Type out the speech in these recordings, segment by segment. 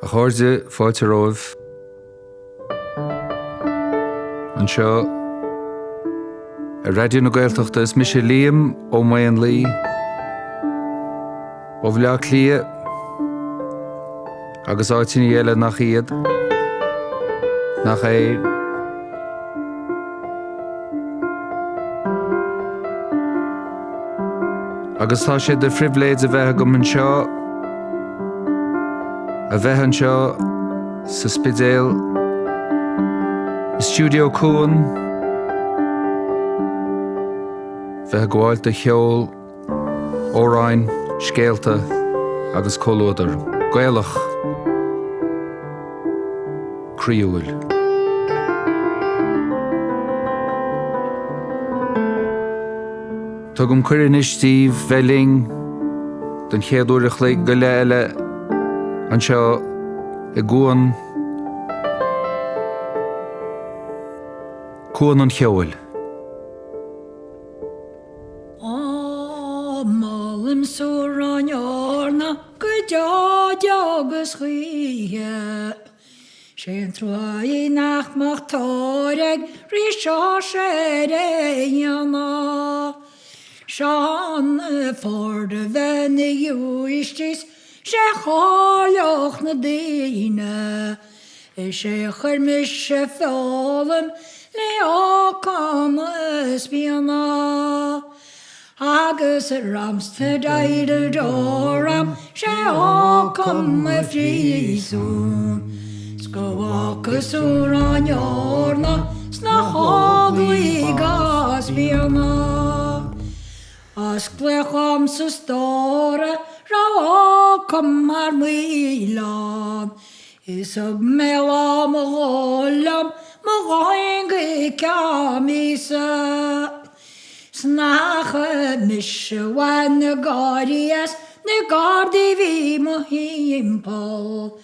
A chairde, fáilte romhaibh anseo ar Raidió na Gaeltachta. Is mise Liam Ó Maonlaí ó Bhaile Átha Cliath agus áiteanna eile nach iad, nach é. Agus tá sé de phribhléid a bheith agam anseo, a bheith anseo sa Spidéal, i Stiúideo Cuan, bheith ag gabháil do cheol, amhráin, scéalta agus comhluadar Gaelach croíúil. Tugaim cuireadh anois daoibh bheith linn don chéad uair a chloig go leith eile anseo i gCuan, Cuan an Cheoil. Á, molaim Amhrán Eorna go deo deo agus choíche. 'Sé an trua é nach mbeadh tóir ag Rí Seoirse ar a fhíona. Seán Ford a bheith 'na ghiúistís 'sé chomhairleach na daoine. Is é a chuir mise foghlaim le hócam is fíona. Agus ramsta d'éireodh sé ócam a phríosún 's go bhfágfas Amhrán Eorna sna hÓglaigh as fíona. Osclaíodh dhom sa stór a raibh ócam thar maoil ann Is thug mé lá mo dhóigh liom mo dhóthain go ceann míosa. 'S nach mise a bhain na gáirí as na gardaí bhí mo thimpeall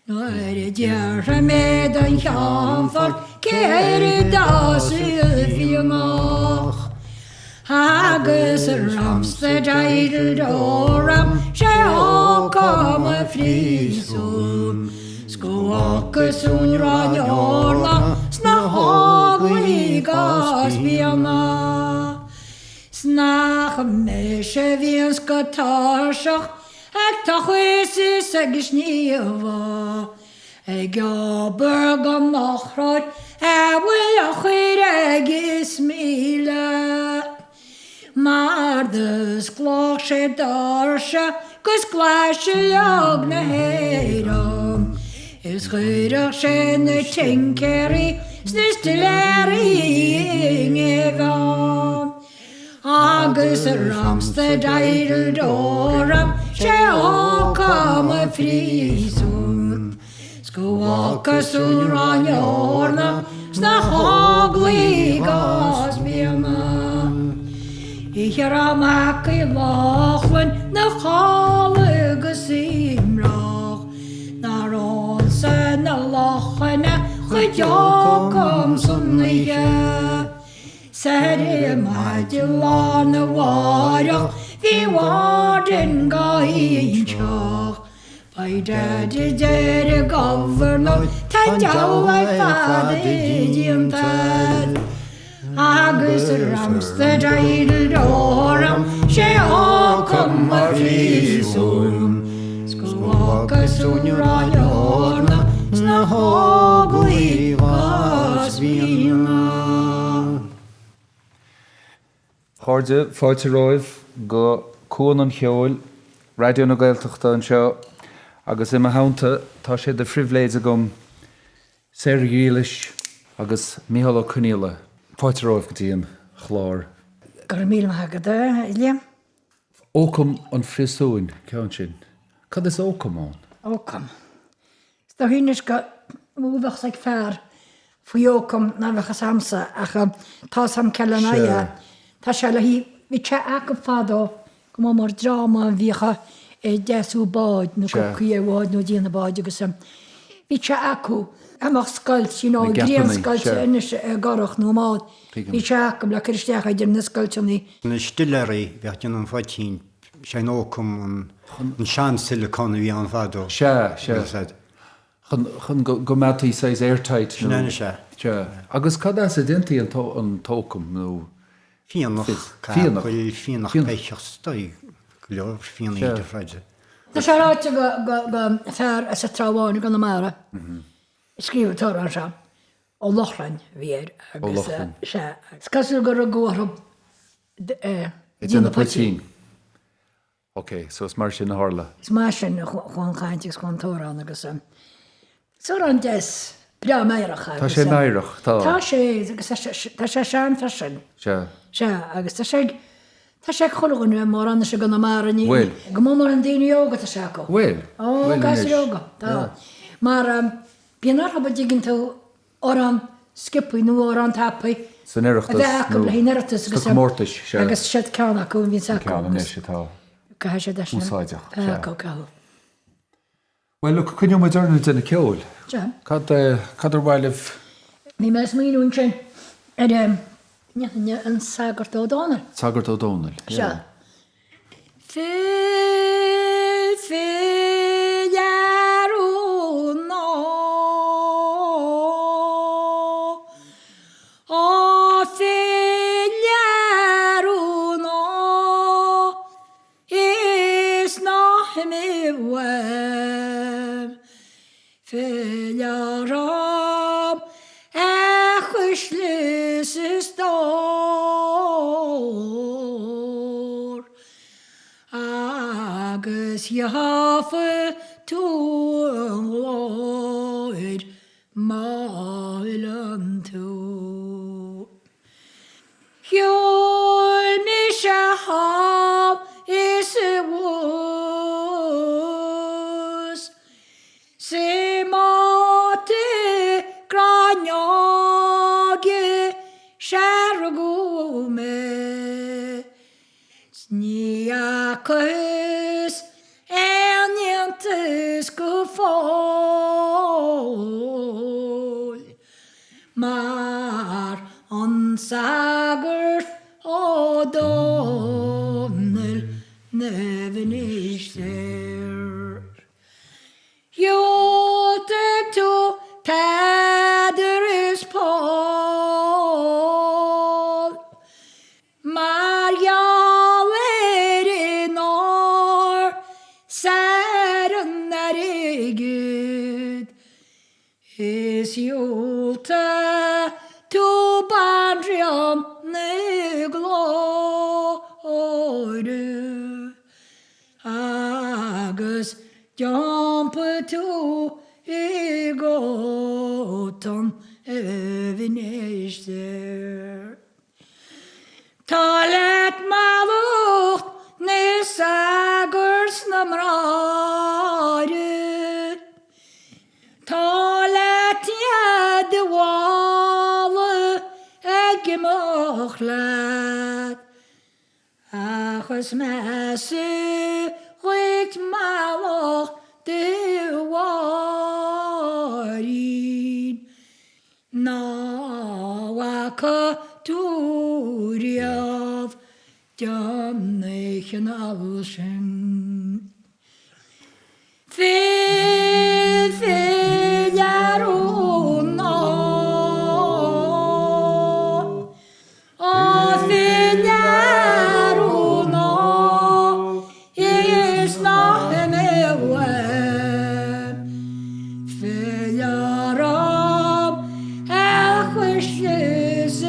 Nuair a d'fhiafraigh mé den Cheannfort céard as an bhfíonach. Agus ramsta d'éireodh sé ócam a phríosún 's go bhfágfas Amhrán Eorna sna hÓglaigh as fíona. 'S nach mise a bhíonns go tuirseach ag tochas is ag sníomhadh. Ag obair gan eochrair a bhfuil eochair ag is 1000. Mar d'osclódh sé doirse 'gus glaise uileag na hÉireann is chuirfeadh sé na tincéirí 's na stiléirí i ngéibheann. Agus ramsta d'éireodh sé ócam a phríosún 's go bhfágfas Amhrán Eorna sna hÓglaigh as fíona. Oíche raibh Mac Uí Lochlainn 'na chodladh go suaimhneach nár ól-sa na lochanna chuid ócam san oíche. 'S ar maidin lá 'na mháireach bhí warden gá inseacht By dad a deir an gobharnóir tá an diabhal ar fad déanta Agus ramsta d'éireodh sé ócam a phríosún 's go bhfágfas Amhrán Eorna sna hÓglaigh as fíona. A chairde, fáilte romhaibh go Cuan an Cheoil, Raidió na Gaeltachta anseo agus i mo theannta tá sé de phribhléid agam Sarah Ghriallais agus Micheál Ó Conghaile. Fáilte romhaibh go dtí an chlár. Go raibh míle maith agat, a Liam. Ócam an phríosúin, ceann sin. Cad is ócam ann? Ócam. Is dóigh anois gur mó a bheadh ag fear faoi ócam ná bheadh fhios a'msa ach tá 'fhios a'm cé lena aghaidh é. Tá sé le hí, bhí sé acu fadó go mba mar dráma a bhíodh ag deasú báid nó cur caoi ar bháid nó déanamh báid agus bhí sé acu a mbeadh scoilt, you know, grianscoilt anois i gcurach nó i mbád, bhí sé acu le cur isteach idir na scoilteanna. Na stiléirí a bheadh ag déanamh an phoitín, sé an ócam an sean-silicone a bhí ann fadó. Sea, sea. Chun, chun go, go mbeadh saghas airtight nó. Sin é anois é. Sea. Agus cad as a déantaí an tó, an tócam nó. Fíonnach, Fíonnach. capaill, fíonnach Fíonnach. peiceach, is dóigh go leor fíonnaí Sea. difriúla. Tá sé ráite go, go, go fear as an Trá Bháin i gConamara a scríobh an t-amhrán seo. Ó Lochlainn a bhí air Ó agus, Lochlainn. sea. Is cosúil gur rugadh orthu Ag ag déanamh déanamh poitín. poitín. Ok, so is mar sin a tharla. Is mar sin a chuaigh an chaint agus chuaigh an t-amhrán agus is amhrán deas, breá meidhreach Tá agus sé meidhreach, tá. Tá sé agus tá sé, tá sé sean freisin. Sea. Sea, agus tá sé ag, tá sé ag chuile dhuine, mórán anois i gConamara, ní, Bhfuil. go mór mór na daoine óga tá sé acu. Bhfuil, Ó, bhfuil gasúir anois. óga, tá. Yeah. Mar bíonn orthu, a dtuigeann tú, amhrán sciobthaí nó amhrán tapaidh San a Oireachtas bheith acu nó le haghaidh an Oireachtais sna agus comórtais, sea. agus siad ceann acu an bhíonns An acu ceann agus anois atá caithfidh siad é sin úsáideach, a bheith sea. acu, caithfidh. Bhuel, look, coinneoidh muid orainn ag déanamh ceoil. Sea. Cad, cad ar mhaith libh? Bhí mé ag smaoineamh ansin ar an Sagart Ó Dónaill. Sagart Ó Dónaill, Sea. yeah. Fill, fill ar ná, Á fill ar ná, Is ná himigh uaim. Fill orm a chuisle 's a stór Agus gheobhaidh tú an ghlóir má fhilleann tú. Shiúil mise thall is abhus 'S i mbáta gráinneoige 'sea rugadh mé 'S ní fhacthas aon iontas go fóill Mar an Sagart Ó Dónaill na Mhinistéir. Dhiúltaigh tú Peadar is Pól Mar gheall ar an ór 's ar an airgead Is dhiúltaigh tú Banríon na Glóire. Agus d'iompaigh tú i gcóta an mhinistir. Tá leat mallacht na sagart 's na mbráithre, Tá leat nead do mhála ag imeacht leat. Ach is measa dhuit mallacht do Mháirín ná bhfaca tú riamh den chineál sin. Fill, fill ar ná, Á fill ar ná, Is ná himigh uaim. Fill orm a chuisle 's a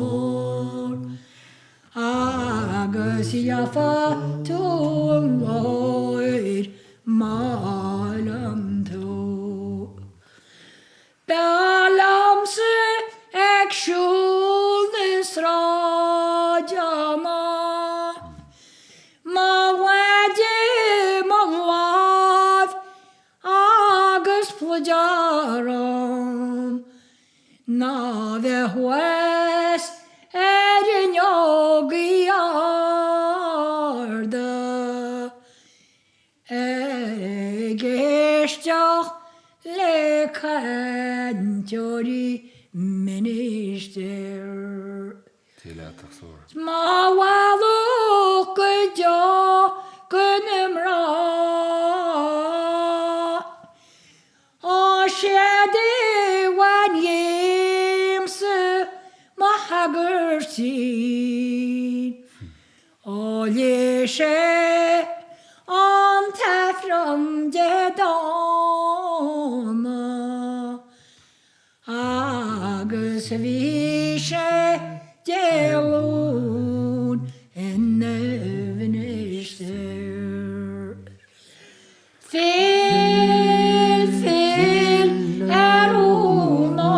stór. Agus gheobhaidh tú an ghlóir má fhilleann tú. B'fhearr liomsa ag siúl na sráideanna, Mo mhaide i mo láimh agus pluid orm, Ná bheith thuas ar fhuinneogaí arda ag éisteacht le cainteoirí ministir. Dia leat, a stór. 'S mo mhallacht go deo go na mná. Mháirtín. Ó léigh sé an tAifreann Dé Domhnaigh agus bhí sé Dé Luain ina mhinistir. Fill, fill ar Úna,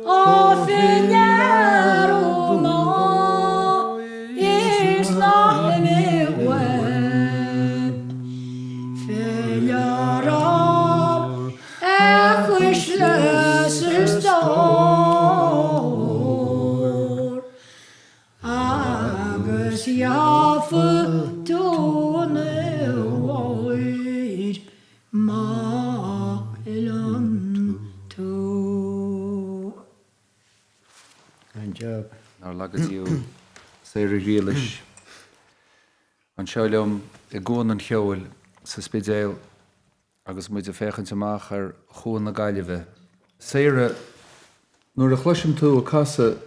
Ó fill ar Úna is ná himigh uaim. Fill orm a chuisle 's a stór. Agus gheobhaidh tú an uair má fhilleann tú. Grand job. Nár laga Dia thú, Sarah Ghriallais, anseo liom i gCuan an Cheoil sa Spidéal. Agus muid ag féachaint amach ar Chuan na Gaillimhe. Sarah, nuair a chloisim tú ag casadh,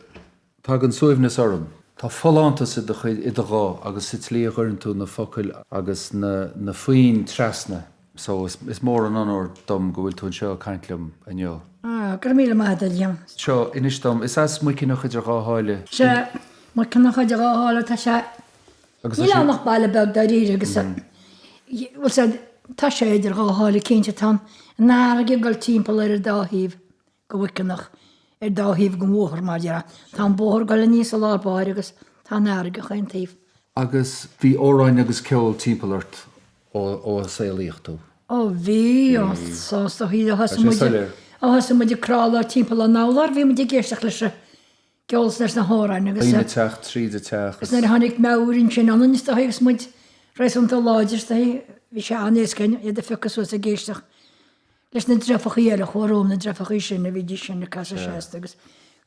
tagann suaimhneas orm. Tá folántas i do chuid, i do ghuth agus sa tslí a gcuireann tú na focail agus na na foinn trasna. So, is is mór an onóir dom go bhfuil tú anseo ag caint liom inniu. Ah, go raibh míle maith agat, a Liam. Seo, inis dom, is as Muiceanach idir Dhá Sháile. Sea, Muiceanach idir Dhá Sháile, tá sé Níl ann ach baile beag dáiríre agus bhfuil sé, tá sé idir dhá sháile cinnte, tá an fharraige ag dul timpeall ar an dá thaobh de Mhuiceanach, ar dá thaobh den bhóthar mar a déarfá. Tá an bóthar ag dul aníos i lár báire agus tá an fharraige chaon taobh. Agus bhí amhráin agus ceol timpeall ort ó a saolaíodh tú? Ó bhí, ó sásta, ó thosaigh muid ag crawláil timpeall an urláir, bhí muid ag éisteacht leis an gceol is leis na hamhráin agus. Daoine ag teacht tríd an teach agus. Nuair a tháinig meabhair ansin ionainn is dóigh agus muid réasúnta láidir is dóigh, bhí sé an-éasca iad a phiocadh suas ag éisteacht leis na deirfiúrachaí eile a chuaigh romham, na deirfiúrachaí sin a bhídís sin ag casadh seasta agus,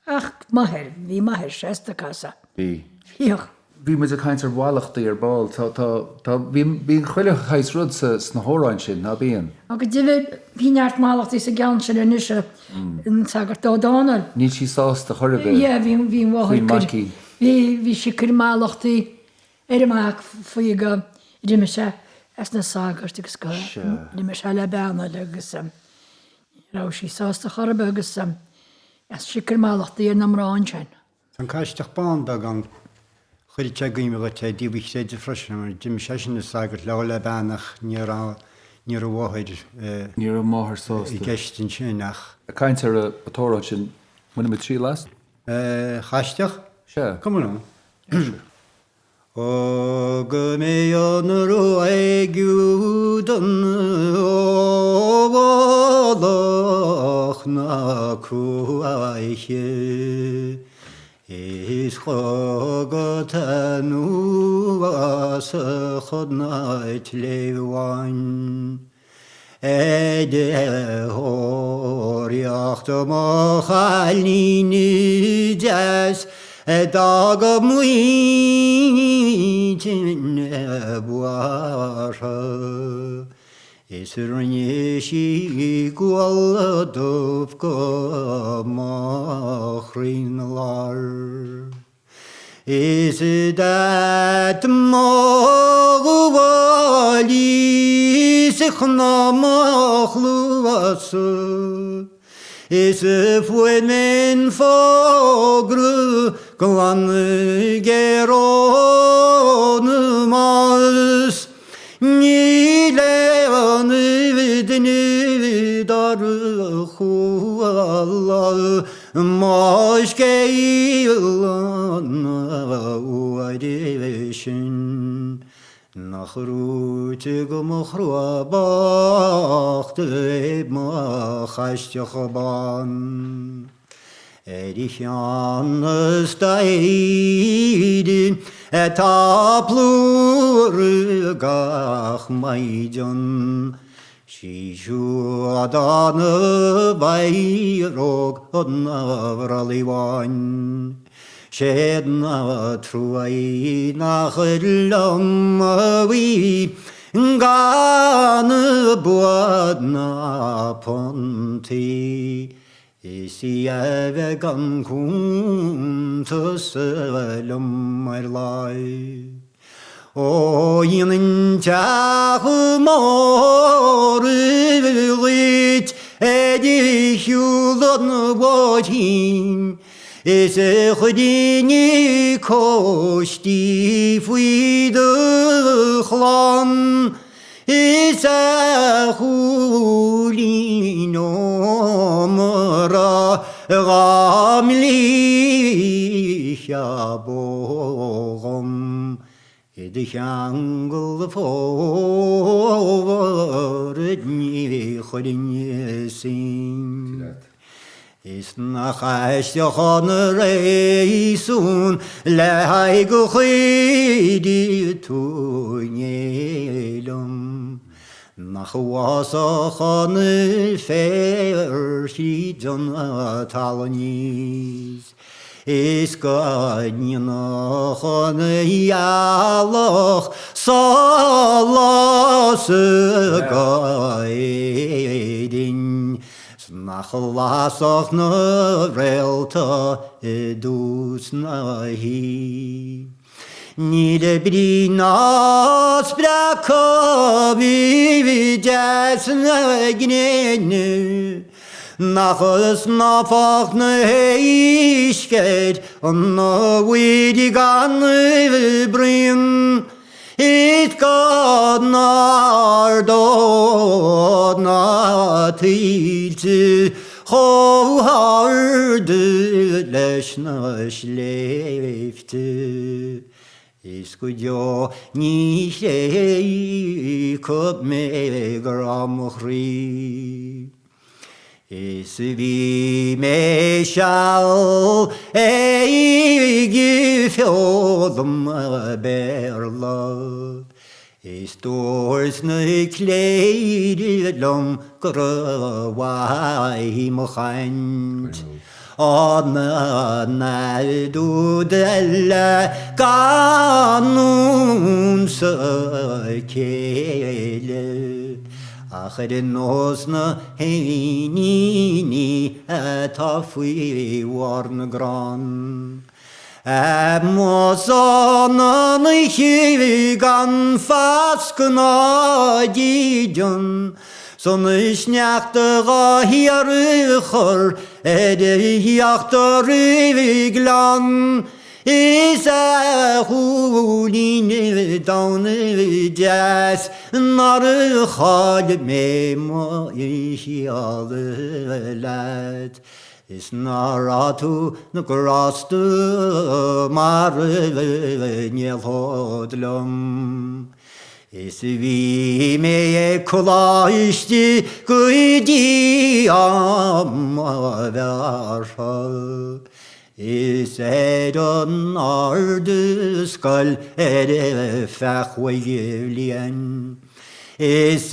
ach m'athair, bhí m'athair seasta ag casadh. Bhí. Bhíodh. Bhí muid ag caint ar mhallachtaí ar ball. Tá, tá, tá, bíonn, bíonn chuile shaghas rud sa, sna hamhráin sin, ná bíonn? Ó go deimhin, bhí neart mallachtaí sa gceann sin anois, an Sagart Ó Dónaill. Níl sí sásta chor ar bith. Yeah, bhí, bhí an mháthair Faoin maicín. Bhí, bhí sí ag cur mallachtaí ar an mac faoi go d'imigh sé as na sagairt agus go d'imigh sé le bean eile agus ní raibh sí sásta chor ar bith agus sí ag cur mallachtaí ar na mná ansin. Tá an Caisteach Bán beag ann. Chuirfeadh sé i gcuimhne dhuit é i dtaobh an chreidimh freisin, mar d'imigh seisean na sagairt le dhul le bean ach ní raibh ní raibh a mháthair Ní raibh a máthair sásta. i gceist ansin ach. Ag caint ar an t-amhrán sin, mbainfidh muid triail as? Chaisteach? Sea. Come on. Ó go mbeidh an ruaig údan ó mhullach na cruaiche Is chugat anuas chun na tsléibhe Ar thóraíocht mo chailín deas a d'fhág a muintir buartha Is rinne sí gual dubh go mo chroí 'na lár. Is d'at mo ghuaillí 's cnámh mo chluasa Is fuair mé an fógra glan géar óna mbás Níl aon duine dár chuala mo scéal an uair sin nach reoite go mba chrua bocht é mo chaisteach bán. Ar cheann na staighre atá plúr gach maighdean, Sí siúd an mheadóg an bhrollaigh bháin. Sé an trua í nach liom í gan bua ná puntaí. Is í a bheith gan cuntas liom ar lá. Ó dhéanfainn teach mór dhuit ar shiúl an bhóithrín is chuirfinn cóistí faoi do chlann is a chúilín ómra dhá mblítheá bó dhom i do cheangal fómhar ní chuirfinn suim. Is nach aisteach an réasún le haghaidh go chuirfidh tú inné liom Nach bhfásfadh an féar thríd an talamh aníos Is go ndéanfadh an ghealach solas go hÉirinn 'S nach lasfadh na réalta i dtús na hoíche. Níl brí ná spreacadh i dteas na gréine, Nach snámhfadh na héisc ar an mhuir gan braon. Is go n-ardódh na tuilte chomh hard leis na sléibhte, is go deo ní thréigfidh mé grá mo chroí. Is bhí mé seal ag foghlaim Béarla Is dúirt na cléirigh liom go raibh uaidh mo chaint An fhad úd eile gan unsa céille. Ach ar nós na n-éiníní atá faoi bharr na gcrann, amuigh san oíche gan fascadh ná dídean, 's an sneachta dhá shíorchur ar íochtar an ghleann, Is a chúilín donn deas nár chaill mé mo sheal leat Is nár fhág tú na grásta mar a néalfad liom Is bhí mé ag coláiste go dtí am mo bhearrtha Is ar an Ardscoil ar feadh chúig bhliain is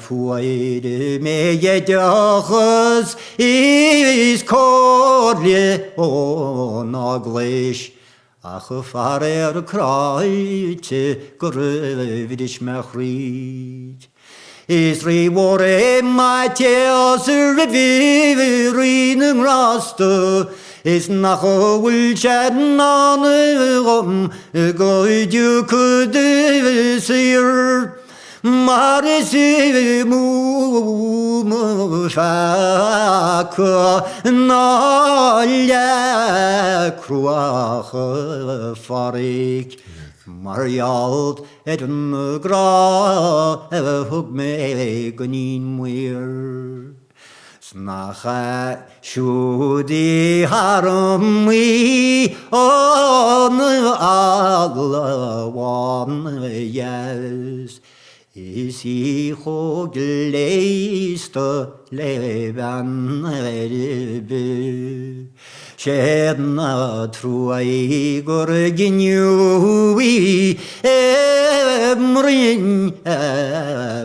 fuair mé oideachas is comhairle ón Eaglais Ach faraor cráite gur bhris mé chroí. Is rí mhór é Maitias roimh rí na ngrásta, is nach bhfuil sé i ndán dhom go dtiocfad saor. Mar is mó mo pheaca ná leac cruach Phádraig mar gheall ar an grá a thug mé go Níon Maor. 'S nach é siúd í thar an ngaoth an eala bhán dheas, Is í chomh gléasta le bean ar bith. 'Sé an trua í gur gineadh í i mbroinn a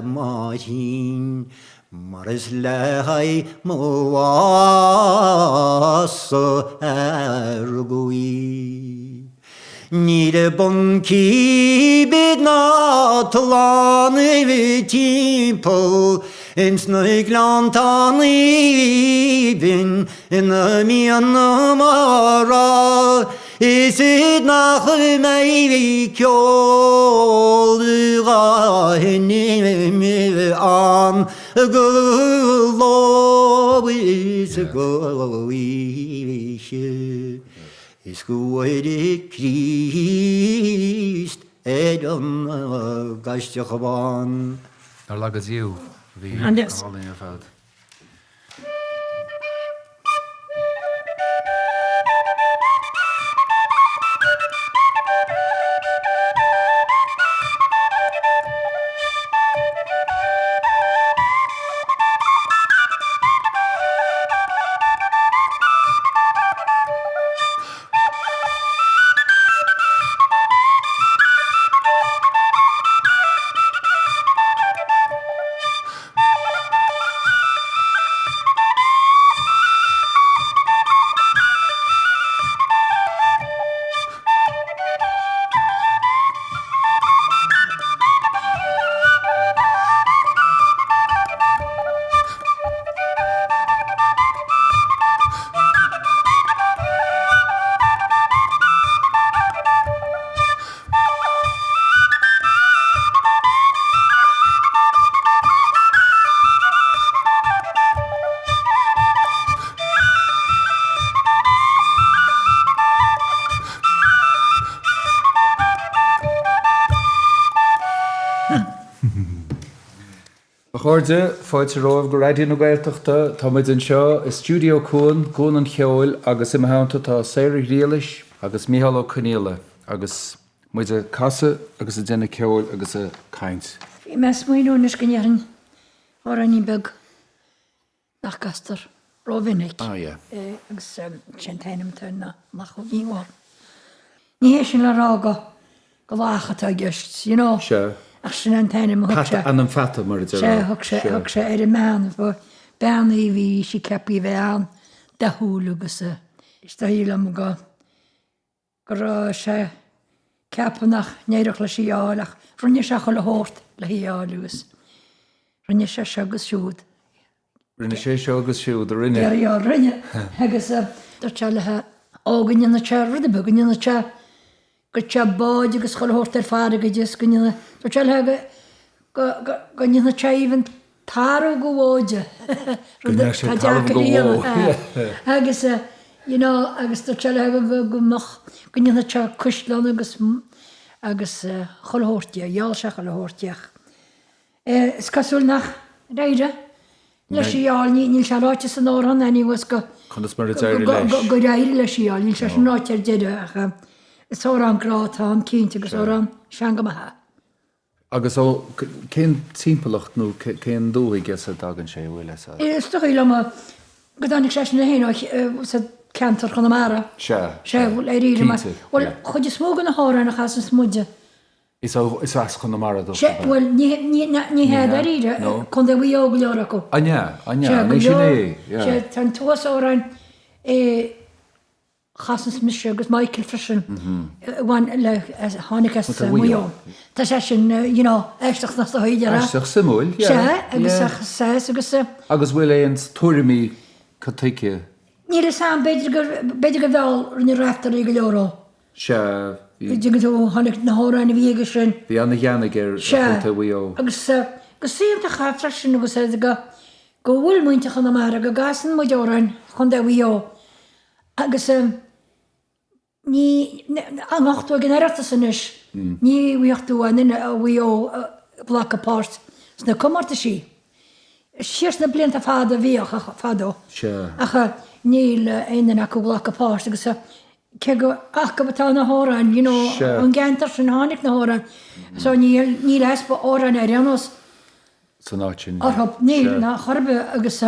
máithrín. Mar is le haghaidh mo bháis-sa a rugadh í. Níl bun cíbe ná tollán timpeall. Ins na gleannta aoibhinn ina mbíonn na mara, Is iad nach mbeidh ceol dhá sheinm ann go ló is go hoíche, Is go bhfóire Críost ar an gCaiseach Bhán. Nár laga Dia thú, a bhí go hálainn ar fad. A chairde, fáilte romhaibh go Raidió na Gaeltachta. Tá muid anseo i stiúideo Cuan, gCuan an Cheoil, agus i mo theannta tá Sarah Ghriallais agus Micheál Ó Conghaile agus muid ag casadh agus ag déanamh ceoil agus ag caint. Bhí mé ag smaoineamh anois go ndéarfainn amhráinín beag nach gcastar rómhinic. Ah yeah. Agus sé an t-ainm atá air ná Luchóigín Bhán. Ní hé sin le rá go go lach atá i gceist, you know. Sea. Ach sin an t-ainm a thug sé. Peata, ainm pheata mar a déarfá. Sea, thug sé, thug sé ar an mbean, ba bean í a bhí sí ceaptha a bheith an-dathúil agus is dóigh liom go go raibh sé ceaptha nach n-éireodh leis í a fháil ach rinne sé chuile shórt le hí a fháil agus rinne sé seo agus siúd. Rinne sé seo agus siúd, a rinne. D'iarraidh á rinne agus dúirt sé léi ó go ndéanfadh sé rud ar bith, go ndéanfadh sé go sé báid agus chuile shórt ar farraige di is go ndéanfadh, dúirt sé léi go, go, go ndéanfadh sé even Tarbh go bhó di. Go ndéanfadh sé tarbh go bhó. Agus you know agus dúirt sé léi go go mbeadh go ndéanfadh sé caisleán agus agus chuile shórt di, gheall sé chuile shórt di ach is cosúil nach éirigh leis í a fháil, níl sé ráite san amhrán anyways go Conas mar a d'éirigh leis? gur éirigh leis í a fháil, níl sé sin ráite ar deireadh ach is amhrán grá atá ann cinnte agus amhrán sean go maith é. Agus ó cén timpeallacht nó cén dúthaigh as a dtagann sé, an bhfuil fhios a'd? Is dóigh liom go dtáinig sé sin féin ó sa ceantar Chonamara. Sea, sea, cinnte. Bhuel, chuid is mó de na hamhráin a chasanns muide. Is as Conamara dóibh. Sea, bhuel, ní hea dáiríre, Contae Mhaigh Eo go leor acu. An ea, an ea, an é sin é, yeah. Sea, tá an t-uas amhráin i. Chasanns mise agus Michael freisin a bhain le, a tháinig as Maigh Eo. Tá sé sin, you know, aisteach nach dóigh, deir. Aisteach, suimiúil, yeah. Sea, agus ach saghas agus. Agus bhfuil aon tuairimí cad tuige? Níl fhios a'm, b'fhéidir gur, b'fhéidir gur mheall rinne Raiftearaí go leor ó. Sea, bhí. Dtuigeann tú, tháinig na hamhráin a bhí aige sin. Bhí ana-ghean aige ar Chontae Mhaigh Eo. Sea, agus go iontach freisin agus go, go bhfuil muintir Chonamara, go gcasann muid amhráin Chontae Mhaigh Eo Agus ní, an mbeadh tú ag an Oireachtas anois, ní bhfaighidh tú aon duine ó Mhaigh Eo ag glacadh páirt sna comórtaisí. Siar sna blianta fada bhíodh, ach fadó. Ach níl aon duine acu ag glacadh páirt agus cé gur acu atá na hamhráin, you know, ón gceantar sin a tháinig na hamhráin. So níl, níl easpa amhráin ar aon nós. San áit sin. Orthu, níl, ná chor ar bith agus.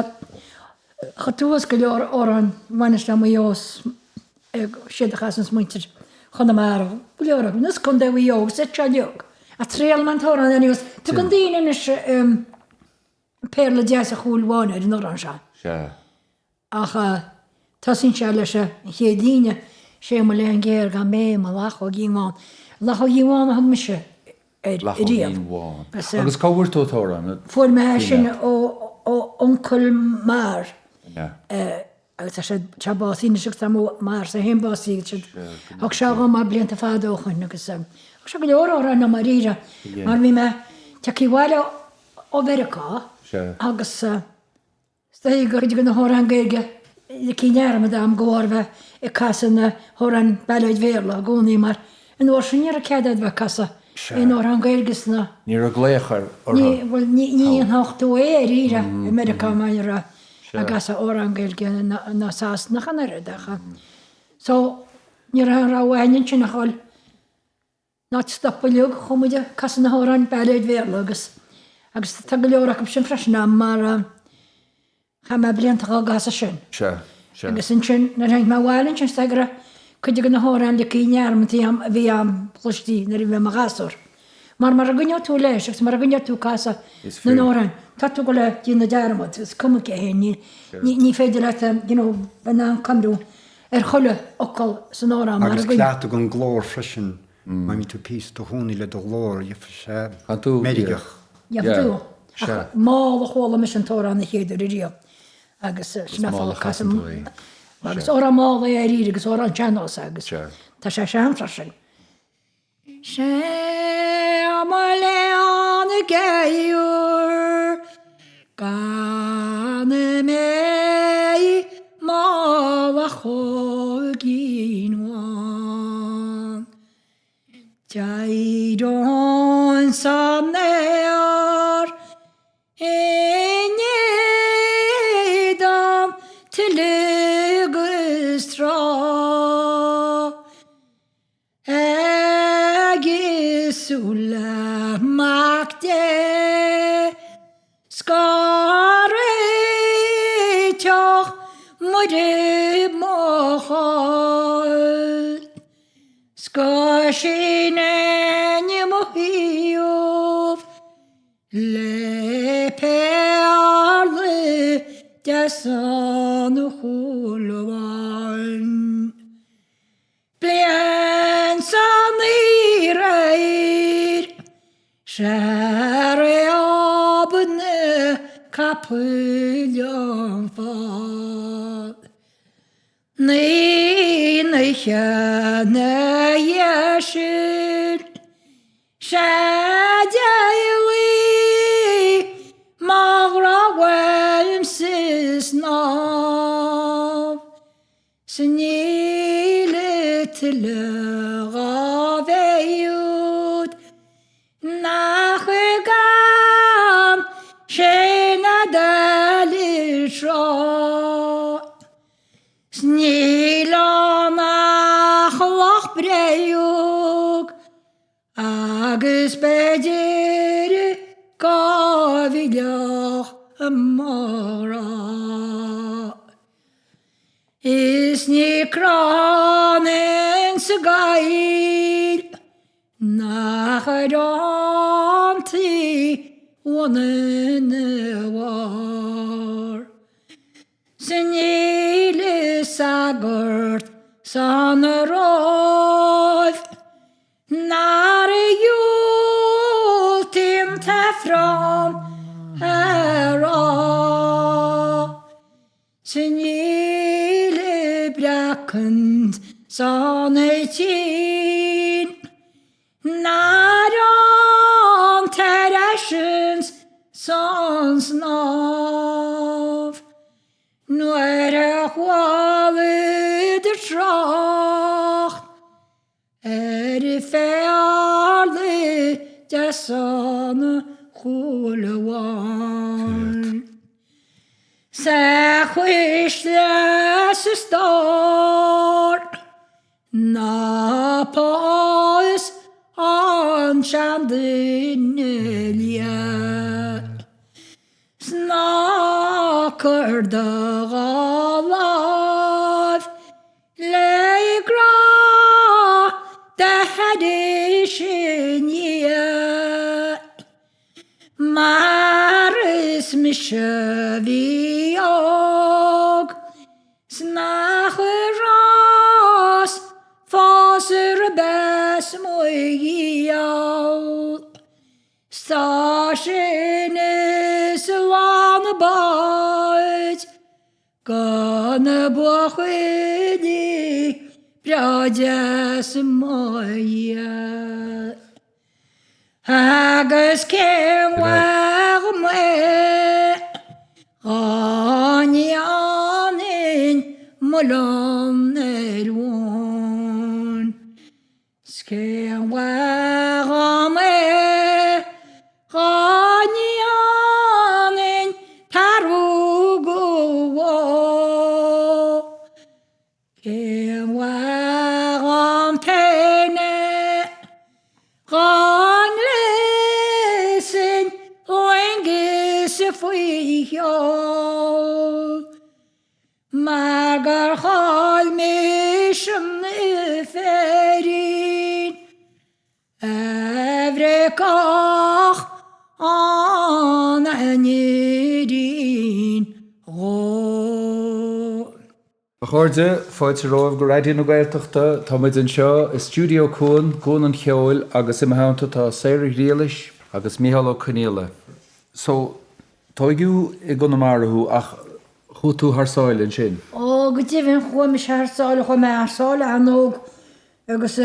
Chuir tú as go leor amhrán bhaineas le Maigh Eo siad a chasanns muintir Chonamara, go leor acu, is Contae Mhaigh Eo agus iad seo uilig. Ach triailfidh mé an t-amhrán anyways. Tugann daoine anois Péarla Deas an Chúil Bháin ar an amhrán seo. Sea. Ach tosaíonn sé leis an chéad líne, Sé mo léan géar gan béim, a luchóigín bhán. Luchóigín bhán a thug mise air riamh. Luchóigín bhán. Agus cá bhfuair tú an t-amhrán? Fuair mé é sin ó. uncail m'athar agus tá sé tá básaithe anois agus tá m'athairse féin básaithe agus siad thug sé dhom é blianta fada ó shoin agus thug sé go leor amhrán dom dáiríre mar bhí mé tagtha abhaile ó Mheiriceá agus Is dóigh gur cuid de na hamhráin Gaeilge ligthe i ndearmad agam de bharr bheith ag casadh na hamhráin bailéid Bhéarla i gcónaí mar an uair sin ní raibh cead agat bheith ag casadh aon amhrán Gaeilge sna Ní raibh glaoch orthu. Bhuel ní dhéanfadh tú é dáiríre i Meiriceá mar ní raibh ag casadh amhrán Gaeilge ná Sasana ach an oiread ach so ní raibh aon rogha againn ansin ach dhul ná stop uilig, chuaigh muid ag casadh na hamhráin bailéid Bhéarla agus agus tá go leor acu sin freisin a'm mar chaith mé blianta á gcasadh sin. Sea, sea. Agus ansin nuair a tháinig mé abhaile ansin is dóigh go raibh cuid de na hamhráin ligthe i ndearmad a'm a bhí a'm cloistí nuair a bhí mé i mo ghasúr. Mar mura gcoinneoidh tú leis agus mura gcoinneoidh tú ag casadh Is na fíor. n-amhrán, tá tú ag dul a dhéanamh dearmad, is cuma cé hé, ní ní ní féidir leat you know bheith in ann cuimhniú ar chuile fhocal san amhrán mar Agus a gcoinneoidh. cleachtadh an glór freisin. Má bhíonn tú píosa i do chónaí le do ghlór, gheobhaidh sé meirgeach. Gheobhaidh tú. Ach mall a chuala mise an t-amhrán an chéad uair ariamh agus sin é fáth casaim agus amhrán mall é dáiríre agus amhrán sean-nós é agus tá sé sean freisin. Sé mo léan géar gan mé mála chóigín bhán. D'éireoinn san aer in éadan tuile agus trá. Ag súil le Mac Dé 's go réiteodh Muire mo chás 's go sínfinn mo thaobh le péarla deasa an chúil bháin. Bliain san aréir, sé réab na capaill an fad. Naoi n-oíche 'na dhiaidh sin, sé d'éalaigh mo ghrá uaim sa snámh. 'S níl tuilleadh dhá bhéud nach gan sé na dálaí tráth. 'S níl ann ach loch bréag Agus b'fhéidir go bhfillfeadh mo ghrá. Is ní crann insa gcoill nach ar an taobh ina bharr. 'S níl sagart san Róimh nár dhiúltaigh an tAifreann a rá. 'S níl breac insan tSín nár fhan tar éis san snámh. Nuair a chualadar trácht ar phéarla deasa an Chúil Bháin. Sa chuisle sa stór ná pós an seanduine liath. 'S ná cuir do dhá láimh le grá do thairis i ndiaidh. Mar is mise a bhí óg 's nach rabhas fós ar bith mo ghiall. 'S tá sin is lán bá. Do na buachaillí breá deas i mo dhiaidh. Agus cén mhaith dhom é dhá ndéanfainn mo lon ar mhóin. 'S cén mhaith dhom é dhá ndéanfainn tarróg bhó. Cén mhaith dhom féin é dhá ngléasfainn loingeas faoi sheol mar gur chaill mise an féirín A bhriocfadh an ainirín dhó. A chairde, fáilte romhaibh go Raidió na Gaeltachta. Tá muid anseo i Stiúideo Cuan, gCuan an Cheoil agus i mo theannta tá Sarah Ghriallais agus Micheál Ó Conghaile. So, tóigeadh i gConamara thú ach chuaigh tú thar sáile ansin? Ó, go deimhin, chuaigh mise thar sáile, chuaigh mé thar sáile an-óg agus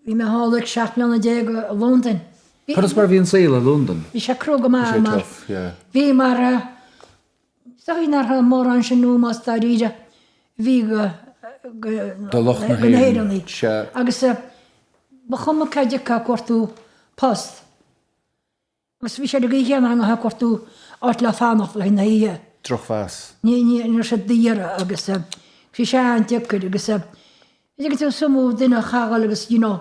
Bhí mé thall ag 17 mbliana i Londain. Conas mar a bhí an saol i Londain? Bhí sé crua go maith mar bhí mar is dóigh nach raibh mórán sin ómós dáiríre bhí go do lucht na hÉireann. Agus ba chuma cá dtiocfá ag cuartú post. Agus bhí sé ar an gcaoi chéanna ag cuartú áit le fanacht le haghaidh na hoíche. Drochmheas. Ní, ní, ní raibh siad d'iarraidh agus bhí sé an-deacair agus dtuigeann tú is iomaí duine a chaith dhul agus you know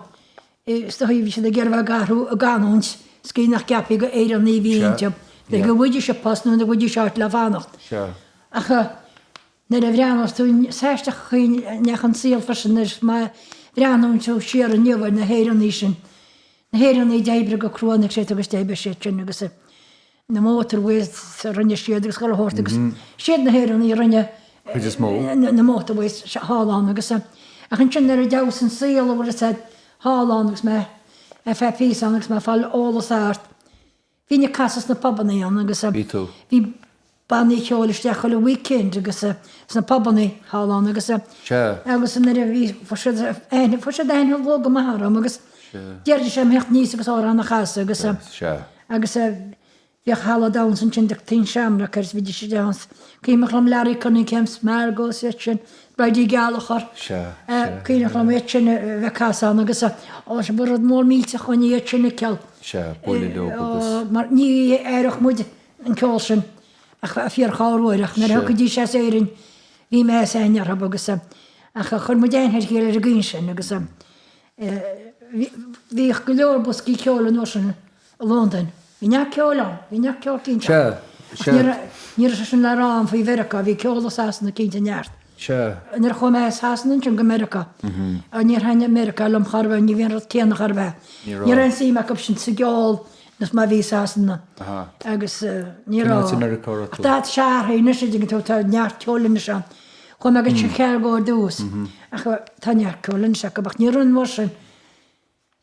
is dóigh bhí siad ag iarraidh bheith ag athrú a gcanúint sa gcaoi nach gceapfaí gur Éireannaigh a bhí iontu. Le go bhfaighidís an post nó go bhfaighidís áit le fanacht. Ach nuair a bhreathnós tú, is aisteach an chaoi a ndeachaigh an saol freisin nuair má bhreathnaíonn tú siar inniu ar na hÉireannaigh sin Na hÉireannaigh d'oibrigh go crua na creat agus d'oibrigh siad sin agus na motorways a rinne siad agus chuile shórt agus siad na hÉireannaigh a rinne Cuid is mó. na motorways thall ann agus ach ansin nuair a d'fheabhas an saol a bhfuil fhios a'd thall ann agus mé ar feadh píosa ann agus mé ag fáil eolas thart Bhínn ag casadh sna pubannaí ann agus Bhí tú. bhí bannaí ceoil isteach chuile weekend agus sna pubannaí thall ann agus Sea. agus nuair a bhí fuair siad aithne fuair siad aithne luath go maith orm agus Sea. deiridís liom theacht aníos agus amhrán a chasadh agus Sea. agus bhíodh halla damhsa ansin dtugtaí an Shamrock air is bhídís ag damhsa. Cuimhneach liom Larry Cunningham 's Margo 's iad sin, Bridie Gallagher. Sea, sea. Cuimhneach liom iad sin a bheith ag casadh ann agus ó ba rud mór millteach dhúinn iad sin a fheiceáil. Sea, bualadh leo agus. Mar ní aireodh muid an ceol sin ach fíor-chorruair ach nuair a thiocfaidís as Éirinn bhí meas againn orthu agus ach chuir muid aithne ar a chéile ar an gcaoi sin agus bhíodh go leor boscaí ceoil an uair sin i Londain. Bhí neart ceoil ann, bhí neart ceoil cinnte ann. Ach ní raibh, ní raibh sé sin le rá agam faoi Mheiriceá, bhí ceol i Sasana cinnte neart. Sea. Nuair a chuaigh mé as Sasana ansin go Meiriceá, níor thaitnigh Meiriceá liom chor ar bith, ní bhí an rud céanna chor ar bith. Ní raibh. Ní raibh aon suim acu sin sa gceol nós mar a bhí i Sasana. Agus ní Cén raibh. áit i Meiriceá a raibh Ach tú? tá sé athraithe anois, an dtuigeann tú, tá neart ceoil anois ann. Chuaigh mé go Chicago ar dtús, ach tá neart ceoil anois acu, ach ní raibh an uair sin.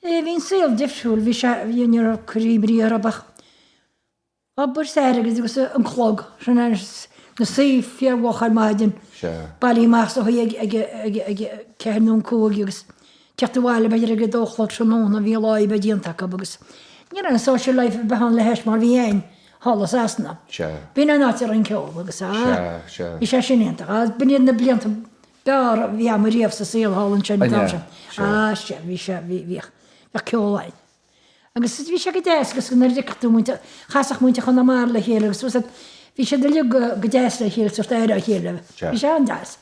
Bhí an saol difriúil, bhí sé, bhí, ní raibh croí brí orthu ach obair is airgead agus an clog, sin é, na suí fíormhoch ar maidin, bailí amach sa shuí ag, ag, ag, ag ceathair nó an cúig agus teacht abhaile b'fhéidir ag a dó a chlog tráthnóna, bhí an lá oibre déanta acu agus ní raibh an social life ar bith ann le hais mar bhí againn thall i Sasana. B'in an áit a raibh an ceol agus, ah, bhí sé sin iontach, ah, b'in iad na blianta b'fhearr a bhí agam riamh sa saol thall ansin an t-am sin. Ah, sea, bhí sé, bhí, bhíodh, bheadh ceol againn. Agus bhí sé go deas agus nuair a d'fheicfeadh tú muintir, chasfadh muintir Chonamara le chéile agus bhí bhí siad uilig go, go deas le chéile, sórt aire á chéile. Bhí sé an-deas.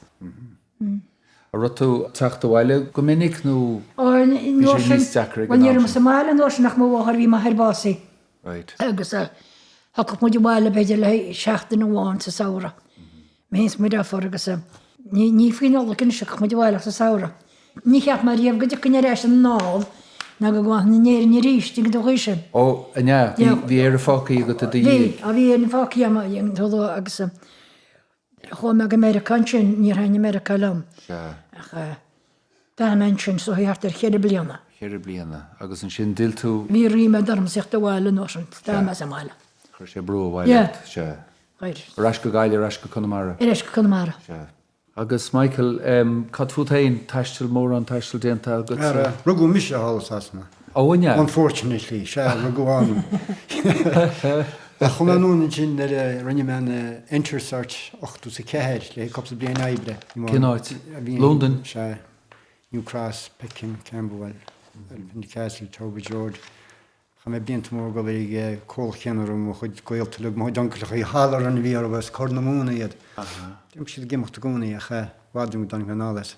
An raibh tú ag teacht abhaile go minic nó Ó, an bhí uair sé sin, níos deacra ag bhuel an ní am raibh mé sin? sa mbaile an uair sin ach mo mháthair, bhí m'athair básaithe. Right. Agus thiocfadh muid abhaile b'fhéidir le haghaidh seachtain amháin sa samhradh. Mé féin is mo dheirfiúr agus ní, ní faoi Nollaig anois a thiocfadh muid abhaile ach sa samhradh. Ní cheap mé riamh go dtiocfainn ar ais anall ná go ngabhfainn in Éirinn arís, tuigeann tú an chaoi sin. Ó, an ea? Bhí, bhí Éire fágtha agat i do Bhí, dhiaidh? á bhí Éirinn fágtha agam, tuigeann tú agus chuaigh mé go Meiriceá ansin, níor thaitnigh Meiriceá liom. Sea. Ach d'fhan mé ansin so thart ar cheithre bliana. Cheithre bliana. Agus ansin d'fhill tú? Bhí ríméad orm theacht abhaile an uair sin, d'fhan mé sa mbaile. Chuir sé brú abhaile ort, sea. Ar. Ar ais go Gaillimh, ar ais go Conamara. Ar ais go Conamara. Sea. Agus Michael, cad fút féin, taisteal, mórán taistil déanta agatsa? Ara, rugadh mise thall i Sasana. Ó, an ea? Unfortunately, sea, rugadh ann. Ach chuaigh mé anonn ansin nuair a rinne mé an Enter Cert 84 le cúpla bliain oibre. Cén áit? Londain? Sea. New Cross, Peckham, Camberwell, Elephant Castle, Tower Bridge Road. Chaith mé blianta móra ag obair ag comhlacht céanna a raibh mo chuid gaolta uilig, mo chuid uncaileacha Halloran a bhí orthu, as Corr na Móna iad. D'imigh siad ag imeacht i gcónaí ach i bhfad go dtáinig mé anall as.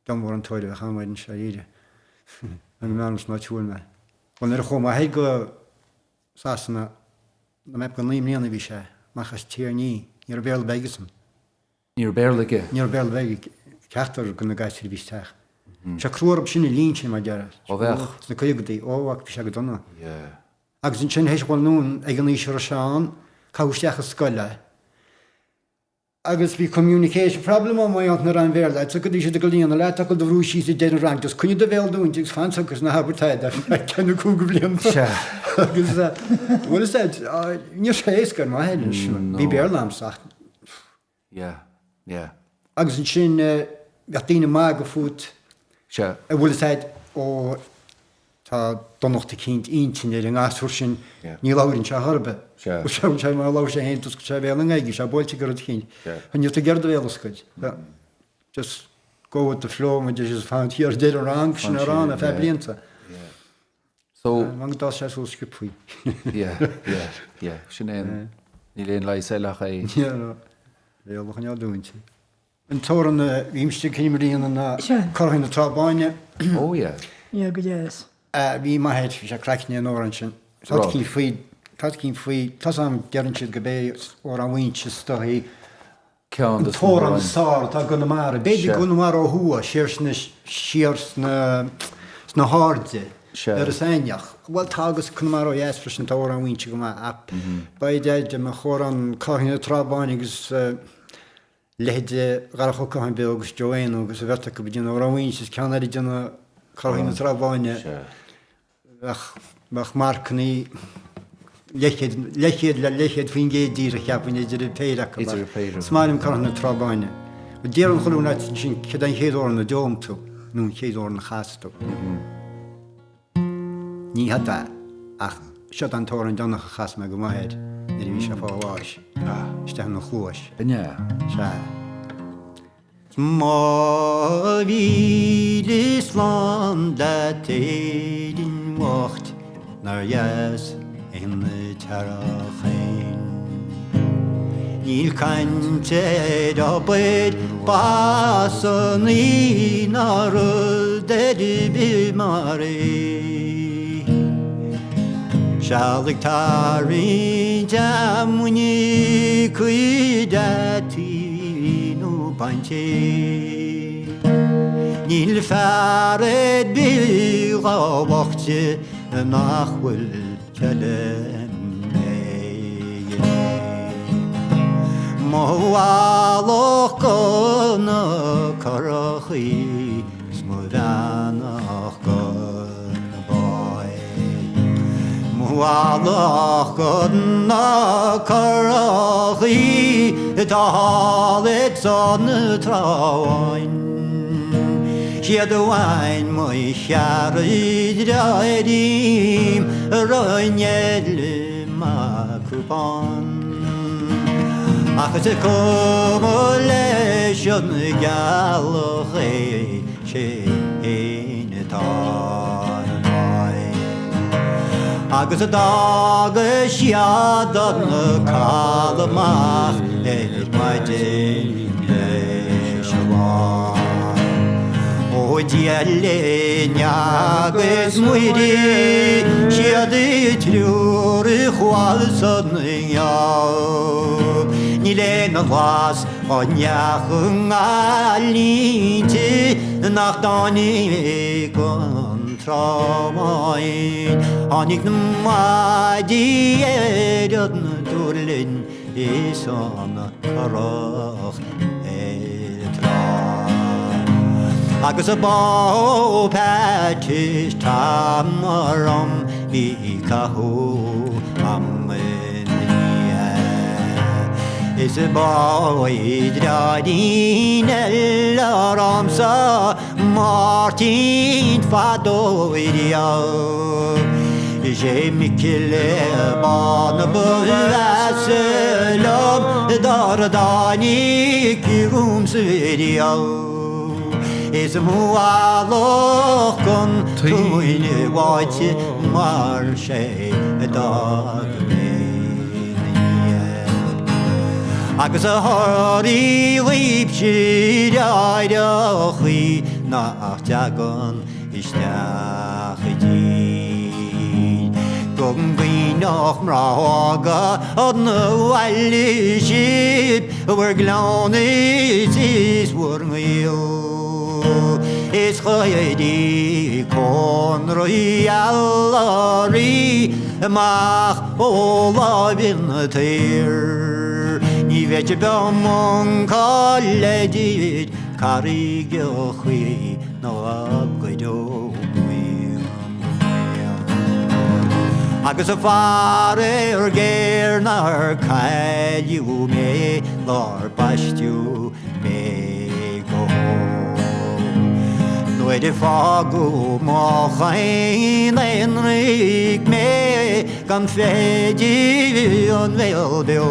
Dream mór an tóir a bheadh ann anois dáiríre. Nó go meánús ná tsiúil mé. Bhuel nuair a chuaigh m'athair go Sasana, dá mbeadh go naoi mbliana a bhí sé, amach as Tír an Fhia, ní raibh Béarla ar bith aigesan. Ní raibh Béarla aige. Ní raibh Béarla ar bith ag ceachtar de na gasúir a bhí sa teach. Bhí sé crua orthu sin an líon sin, mar déarfá. Ó bheadh. Sna caogadaí. Ó, ach bhí sé go dona. Yeah. Agus ansin théis a dhul anonn ag an aois a raibh sé ann, caitheadh isteach i scoil é. Agus bhí communication problem ann mar gheall nach raibh aon Bhéarla agat, so go dtí siad ag líonadh leat ach do bhrú síos ag deireadh an rang, just coinnigh do bhéal dúinte agus fan agus ná habair tada ar feadh ceann nó cúig bliana. Sea. Agus, bhuel is é, ní raibh sé éasca ar m'athair anois. Bhí Béarla a'msa ach Yeah, yeah. Agus ansin bheadh daoine ag magadh fút. Sea. An bhfuil fhios a'd, ó tá donacht eicínt intinne ar an ngasúr sin, ní labhrann sé chor ar bith. Sea. Bhuel sea, sé mar a labhair sé féin, d'oscail sé a bhéal i nGaeilge, bhí sé buailte ag rud eicínt. Sea. Ní raibh tú ag iarraidh do bhéal a oscailt. Just go with the flow, mar just fan thiar deireadh an rang, sin a raibh ann ar feadh blianta. Yeah. So. Mar go d'fhás sé suas sciobthaí. Yeah, yeah, yeah. Sin é an, níl aon leigheas eile ach é. Yeah, no. Béal a choinneáil dúinte. An t-amhrán a bhímse ag seinm i mbliana ná Currachín na Trá Báine. Oh yeah. Yeah, go deas. Bhí m'athair, bhí sé craicne an amhrán sin. Tá cinn faoi, tá cinn faoi, tá 's a'm, deireann siad gurb é Amhrán Mhaínse is dóichí ceann An de sna t-amhrán hamhráin. is fearr atá i gConamara. B'fhéidir Sea. gConamara ó thuaidh, siar sna, siar sna, sna hairde, Sea. ar Inis Eidhneach. Bhuel tá agus Conamara ó dheas freisin, tá Amhrán Mhaínse go maith ach b'fhéidir dá mbeadh amhrán Currachín na Trá Báine agus leithéide Dharach Ó Catháin beo agus Joe Éanna agus an bheirt acu ag déanamh Amhrán Mhaínse is ceann eile ag déanamh Currachín na Trá Báine. Sea. Bheadh marcanna leathchéad, leathchéad le leathchéad faoin gcéad díreach cheapfainn idir an péire acu. Idir an péire. Is maith liom Currachín na Trá Báine. Deireann chuile dhuine leat ansin céard é an chéad amhrán a d'fhoghlaim tú nó an chéad amhrán a chas tú. Ní hea ach seo an t-amhrán deireanach a chas mé go m'athair nuair a bhí sé ag fáil bháis. Isteach ina chluais. An ea? Sea. Mo mhíle slán leat Éirinn bhoicht nár dheas an t-earrach féin. Níl caint ar obair b'ansaí ná rud ar bith mar é. Seal ag tarraingt fheamainne cuid fhataí nó baint é. Níl fear ar bith dhá bhoichte nach bhfuil feilm aige. Mo mhallacht go na curachaí 's mo bheannacht go na báid. Mo mhallacht go na curachaí atá thall ar son na Trá Bháin. Siad a bhain mo chearraí deartháir díom a raibh eile maith acu bán. Ach is cuma leis an ghealach é sé fhéin atá ar an áit. Agus a d'fhága siad an caladh amach ar maidin leis an lá. Ó Dia linn agus Muire, siad an triúr a chuaigh san ngeall. Níl aon bhlas dhá ndeachaigh i nGaillimh nach dtáinig an Trá Bháin. Tháinig na maidí ar an Dúrlinn is an curach ar an trá. Agus a bádh Pat is Tom orm bhí cathú ama ina dhiaidh. Is ba é deartháirín eile ormsa Máirtín fadó riamh. Is é Micil Bán ba mheasa liom dár dtáinig chugamsa riamh. Is mo mhallacht gon tóin bháite mar sé a d'fhág mé 'na dhiaidh. Agus a thoraí dhaoibhse aithreachaí nach dtagann isteach i dtír. Go gcaoinfeadh mná óga 'na bhaile sibh bhur gcleamhnais is bhur ngaol. Is chuirfí cónraí allairí amach ó láimh an tsaoir. Ní bheidh sibh i mbunc idir carraigeachaí ná go deo Agus a faraor géar nár cailleadh mé nár baisteadh mé go hóg. Nuair a fágadh mo chaon aonraic mé gan féidir an bhéal beo.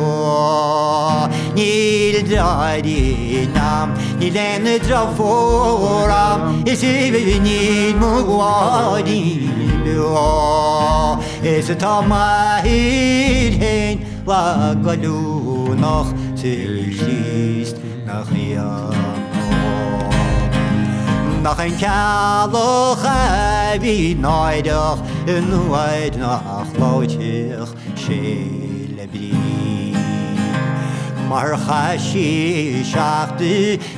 Níl deartháirín a'm, níl aon deirfiúr a'm, is níl mo mháithrín beo. Is atá m'athair féin lag goilliúnach sa Chríost nach ionadh. Nach an ceallach a bhí náireach nuair nach labhairfeadh sé le Bríd. Mar chaith sí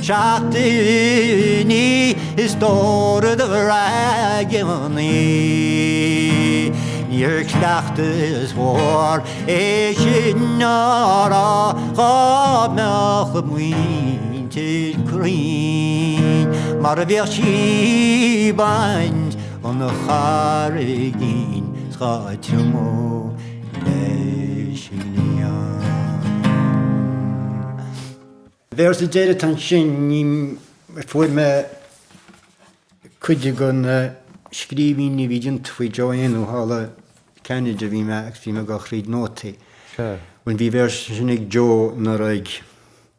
seachtainí is dord raigeannaí. Níor chleachtas mhór é sin a rá dhá mbeadh a muintir cruinn mar a bheadh sí ag baint an charraigín 's dhá triomú leis an ngrian. Véarsa deiridh atá ansin, ní fuair mé cuid de na scríbhinní a bhí déanta faoi Joe Éinniú thall i Ceanada a bhí mé agus bhí mé ag dul thríd nótaí. Sea. Bhuel bhí véarsa ansin ag Joe nach raibh ag.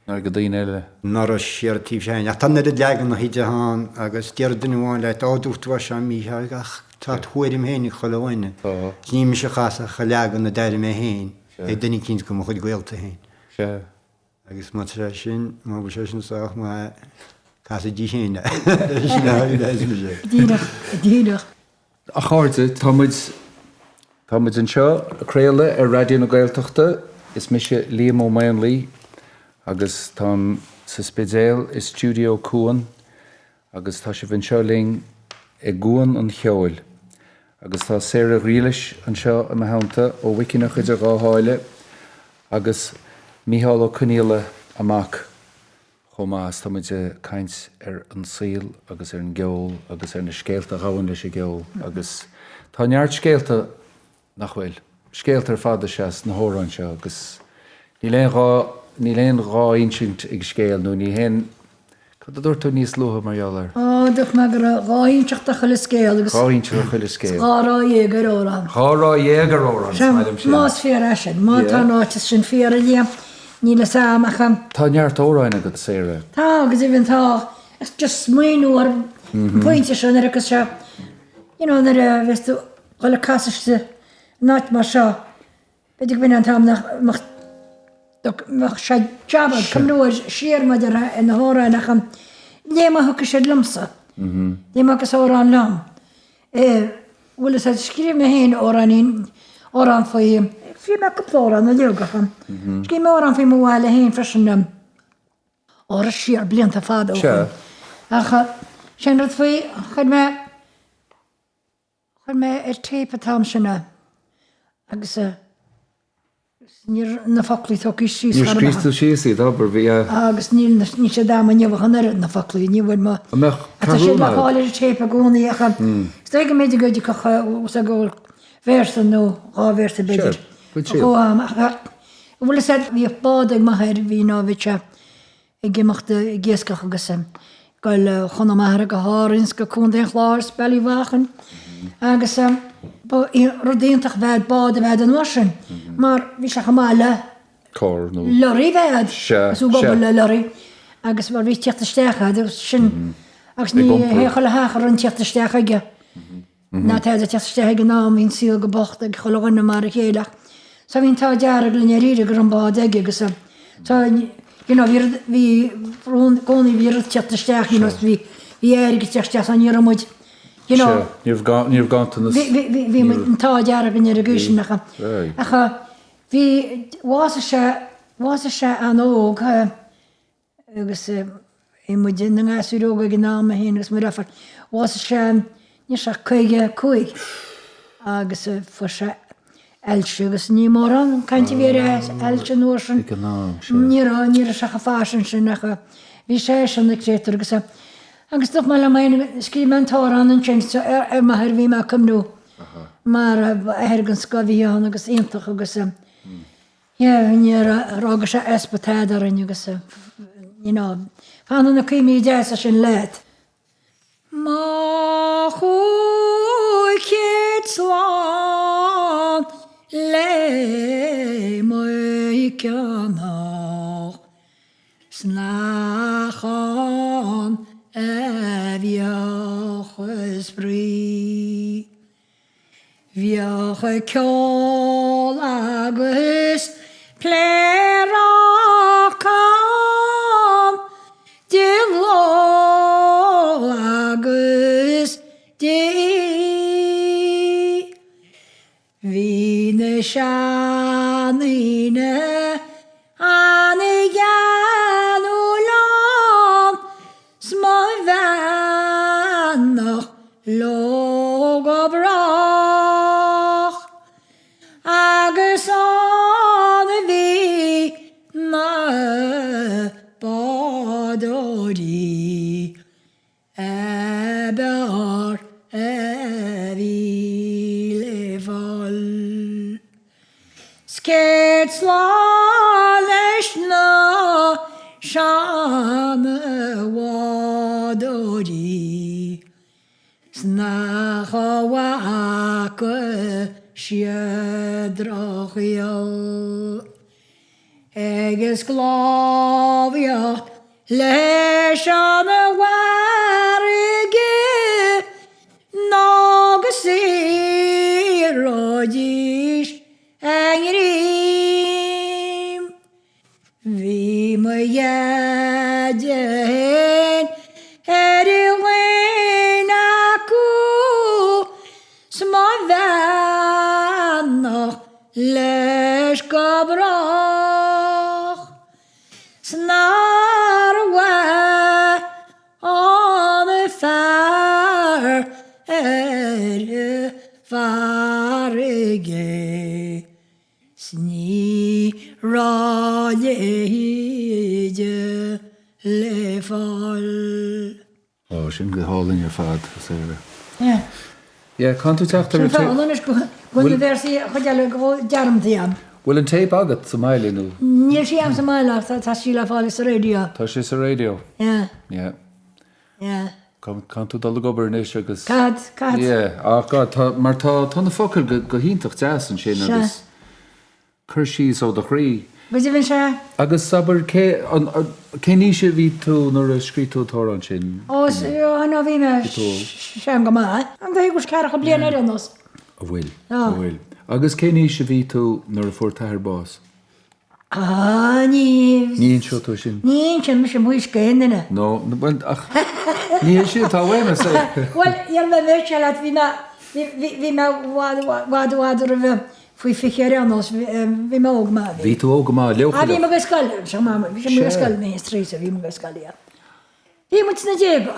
Nach raibh ag daoine eile. Nach raibh siar an taobh sin. Ach tá an oiread leaganacha de ann agus deir duine amháin leat, á dúirt tú é seo mícheart ach tá tuairim féin ag chuile dhuine. Tá. Ní mise a chas ach an leagan a d'airigh mé féin ag duine eicínt de mo chuid gaolta féin. Sea. Agus má tá sé sin, má bhfuil sé sin sách maith, casaigí féin é. Sin a deir mise. Díreach, díreach. A chairde, tá muid, tá muid anseo ag craoladh ar Raidió na Gaeltachta. Is mise Liam Ó Maonlaí agus táim sa Spidéal i stiúideo Cuan agus tá sibh anseo linn i gCuan an Cheoil. Agus tá Sarah Ghriallais anseo i mo theannta ó Mhuicineach idir Dhá Sháile agus Mícheál Ó Conghaile, a mac, chomh maith is tá muid ag caint ar an saol agus ar an gceol agus ar na scéalta a ghabhann leis an gceol agus tá neart scéalta, nach bhfuil? Scéalta ar fad is ea sna hamhráin seo agus níl aon ghá, níl aon ghá insint ag scéal nó ní haon, cad a dúirt tú níos luaithe mar gheall air? Á, dúirt mé go raibh gá inseacht do chuile scéal agus. Gá inseacht do chuile scéal. Is gá rá dhéag ar amhrán. Gá rá dhéag ar amhrán, is maith liom sin. Más fíor é sin, má tá an ráiteas sin fíor, a Liam, níl fhios a'm ach. Tá neart amhráin agat, Sarah. Tá, go deimhin tá. Is just smaoineamh ar an bpointe seo nuair a thiocfas sé, you know, nuair a bheas tú dhul ag casadh istigh in áit mar seo, b'fhéidir go b'in an t-am nach mbeadh, mbeadh sé jab agat cuimhniú air siar maidir ar na hamhráin ach léigh má thiocfaidh siad liomsa, léigh má thiocfas amhrán liom. Bhuel is scríobh mé féin amhráinín, amhrán faoi, scríobh mé cúpla amhrán uilig ach scríobh mé amhrán faoi mo bhaile féin freisin. Áras siar blianta fada ó shin. Ach sin rud faoi, chuir mé, chuir mé ar tape an t-am sin é agus níl na foclaí tógtha síos Níor scríos tú síos iad, abair, bhí a. Agus níl, níl siad a'm inniu ach an oiread, na foclaí, ní bhfuil mo. An mbeadh Tá siad le fáil ar an tape i gcónaí ach is dóigh go mb'fhéidir go dtiocfadh, go bhfuil véarsa nó dhá véarsa b'fhéidir. Sure, bhfuil siad. Chomh a'm ach. Bhfuil fhios a'd, bhíodh bád ag m'athair, bhí nó bhí sé ag imeacht ag iascach agus ag goil go Conamara go hÁrainn 's go Contae an Chláir 's Bealaí Mhachain agus ba rud iontach bheith bád a bheith a'd an uair sin mar bhí sé chomh maith le carr nó lorry bheith a'd Sea, agus ag obair sea. le lorry agus mar bhí tíocht isteach a'd agus sin agus Ag ní iompar. hé chuile theach a raibh an tíocht isteach aige. Ná tada ag teacht isteach ag an am, bhí an saol go bocht ag chuile dhuine mar a chéile ach so bhí an t-ádh dearg linn dáiríre go raibh an bád aige agus so you know bhí rud, bhí i gcónaí bhí rud teacht isteach you know bhí bhí airgead teacht isteach so ní raibh muid you know Sea, ní raibh gá, ní raibh ganntanas. bhí bhí bhí bhí muid an t-ádh dearg againn ar an gcaoi sin ach ach bhí bhásaigh sé bhásaigh sé an-óg Agus bhí muid ina ngasúir óga ag an am, mé féin agus mo dheirfiúr. Bhásaigh sé, ní raibh sé ach 55 agus fuair sé ailse agus ní mórán cainte a bhí ar ailse an uair sin. Ag an am, sea. Ní raibh, ní raibh sé chomh fairsing sin ach bhí seisean ina créatúr agus agus dúirt mé liom féin, scríobh mé an t-amhrán ansin so ar m'athair a bhí mé ag cuimhniú mar athair den scoth a bhí ann agus iontach agus Yeah, níor fhága sé easpa tada orainn agus you know, fanann na cuimhní deasa sin leat. Má chuaigh céad slán le Muiceanach 's nach ann a bheadh a spraoi. Bheadh ceol agus pléaráca ann de ló agus d'oíche. Bhí na seandaoine an-gheanúil ann 's mo bheannacht leo go brách agus ann a bhí na bádóirí ab fhearr a bhí le fáil. 'S céad slán leis na seana-bhádóirí 's nach bhfaca siad drochshaol ag sclábhaíocht leis an bhfarraige ná go saothróidís a ngreim. Bhí mo dheaide fhéin ar dhuine acu 's mo bheannacht leis go brách 's nár mhaith an fear ar farraige 's ní raibh a leithéide le fáil. Ó, sin go hálainn ar fad, a Sarah. Yeah. Yeah, caithfidh tú teacht ar an Sin fáth anois go bhfuil na véarsaí chuid eile go dearmadta agam. Bhfuil an téip agat sa mbaile nó? Níl sí agam sa mbaile ach tá sí le fáil sa raidió. Tá sé sa raidió? Yeah. Yeah. Yeah. Caithfidh tú dul ag obair anois agus. Caithfead, caithfead. Yeah, ach God, tá, mar tá, tá na focail go, go hiontach deas ansin agus cur síos ó do chroí. Go deimhin, sea. Agus abair, cé, an, cén aois a bhí tú nuair a scríobh tú an t-amhrán sin? Ó, nó bhí mé sean go maith. An dóigh go ceathracha bliain ar aon nós. A bhfuil, a bhfuil. Agus cén aois a bhí tú nuair a fuair t'athair bás? Á, ní. Ní inseoidh tú sin. Ní inseoidh mise m'aois go haon duine. No, bhuel, ach ní hé sin atá uaim, is é. Bhuel, dhéanfaidh mé méid seo leat, bhí mé, bhí mé i bhfad, i bhfad, i bhfad roimhe faoi 20 ar aon nós, bhí mé óg maith, bhí. Bhí tú óg go maith, leochaileach. Á, bhí mé ag scoil, seo mama, bhí mé ag scoil, mé is Teresa, bhí mé ag scoil, yeah. Bhí muid sna déaga.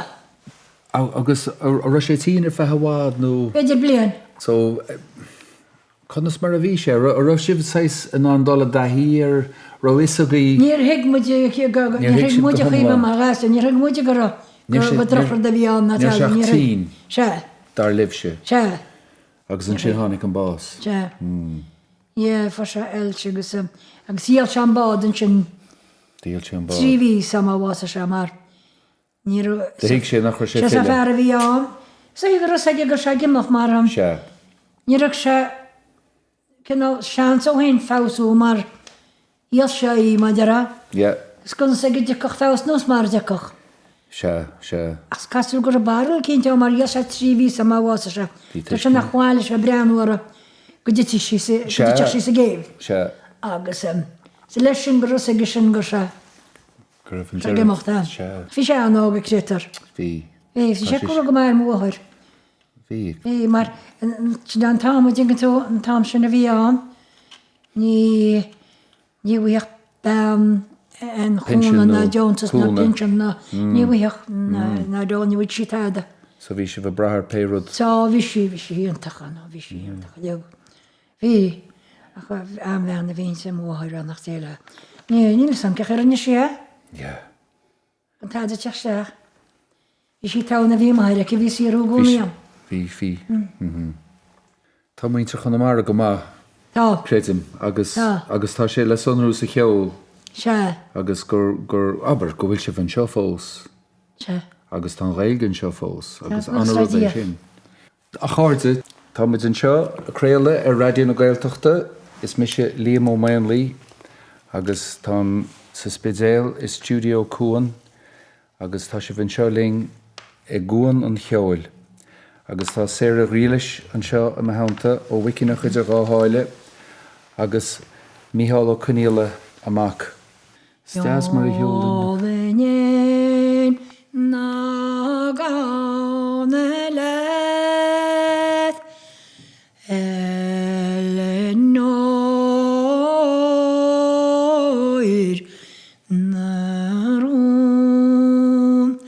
Agus an raibh sé tinn ar feadh i bhfad nó? B'fhéidir bliain. So, Conas mar a bhí sé? An raibh sibh saghas in ann dul i dtaithí air? Raibh fhios agaibh? Níor thuig muid níor thuig muid a chuimhne mar ghasúir, níor thuig muid go raibh go drochrud a bhí ann Níor raibh sé ach tinn, Sea. dar libhse. Sea. Agus ansin tháinig an bás. Sea. Yeah, fuair sé ailse agus, agus dhíol sé an bád ansin. Dhíol sé an bád. 3 mhí sula bhásaigh sé mar ní raibh. Do thuig sé nach raibh sé Sé filleadh. fear a bhí ann. Is é go raibh fhios aige go raibh sé ag imeacht mar. Sea. Ní raibh sé cineál seans ó shin feabhsú mar dhíol sé í, mar a déarfá. Yeah. Is gan fhios aige dtiocfadh feabhas nó is mar a dtiocfadh. Sea, sea. Ach is cosúil go raibh barúil eicínt ann mar dhíol sé 3 mhí sula bhásaigh sé. Bhí Tá sé nach mhaith leis a breathnú uirthi go dtitfeadh sí sa, go dtitfeadh sí sa gcéibh. Sea. Agus is leis sin go raibh fhios aige sin go raibh sé Go raibh an ag deireadh. imeacht, eh. Sea. Bhí sé an-óg a créatúr. Bhí. Bhí, bhí sé cúramach go maith ar mo mháthair. Bhí. Bhí, mar sin an t-am a dtuigeann tú, an t-am sin a bhí ann, ní, ní bhfaigheadh bean aon chúnamh ná deontas ná pinsean ná, ní bhfaigheadh ná deon, ní bhfaigheadh sí tada. So bhí sibh ag brath ar pé rud. So bhí sí, bhí sí iontach ann, bhí sí iontach uilig. Bhí, ach an-bhean a bhí inti, mo mháthair, beannacht Dé léi. Ní, níl 'fhios a'm cén chaoi a rinne sí é. Yeah. An tada teacht isteach. Bhí sí togha na bhí máthair aici, bhí saothrú i gcónaí ann. Bhí, bhí. Tá muintir Chonamara go maith. Tá. Creidim. Agus, Tá. agus tá sé le sonrú sa cheol. Sea. Agus gur, gur, abair, go bhfuil sibh anseo fós. Sea. Agus tá an Ghaeilge anseo fós. Tá, Agus buíochas le an-rud é Dia. sin. A chairde, tá muid anseo ag craoladh ar Raidió na Gaeltachta. Is mise Liam Ó Maonlaí agus táim sa Spidéal i stiúideo Cuan agus tá sibh anseo linn i gCuan an Cheoil. Agus tá Sarah Ghriallais anseo i mo theannta ó Mhuiceanach idir Dhá Sháile agus Micheál Ó Conghaile, a mac. Is deas mar a sheolann na gamhna leat Eileanóir na Rún.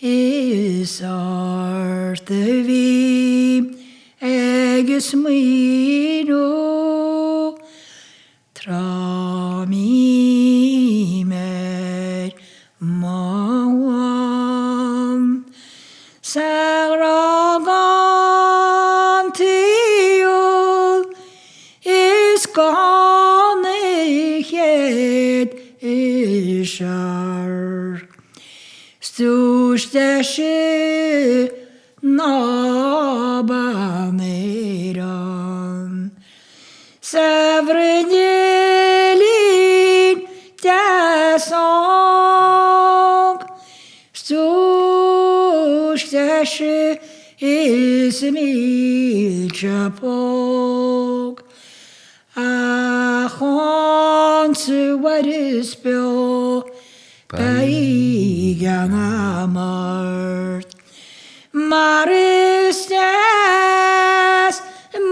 Is ort a bhím ag smaoineamh Tráth mbím ar mo shuan 'S a ghrá gan tsaol is gan a chéad searc 'S duais deise ná bean Éireann. Sa bhruinnillín deas óg 's duais deise is mílse póg Ach ionsa mhaireas beo beidh anam ort. Mar is deas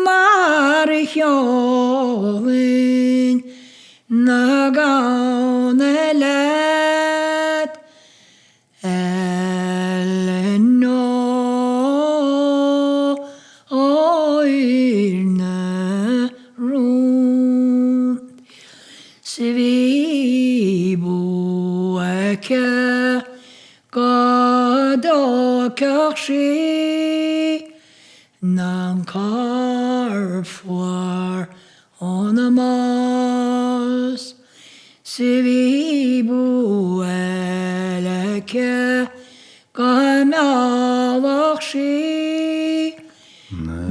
mar a sheolann na gamhna leat, Eileanóir na Rún. 'S bhí bua aici Go dtógfadh sí an corp fuar óna mbás 's bhí bua eile aici go meallfadh sí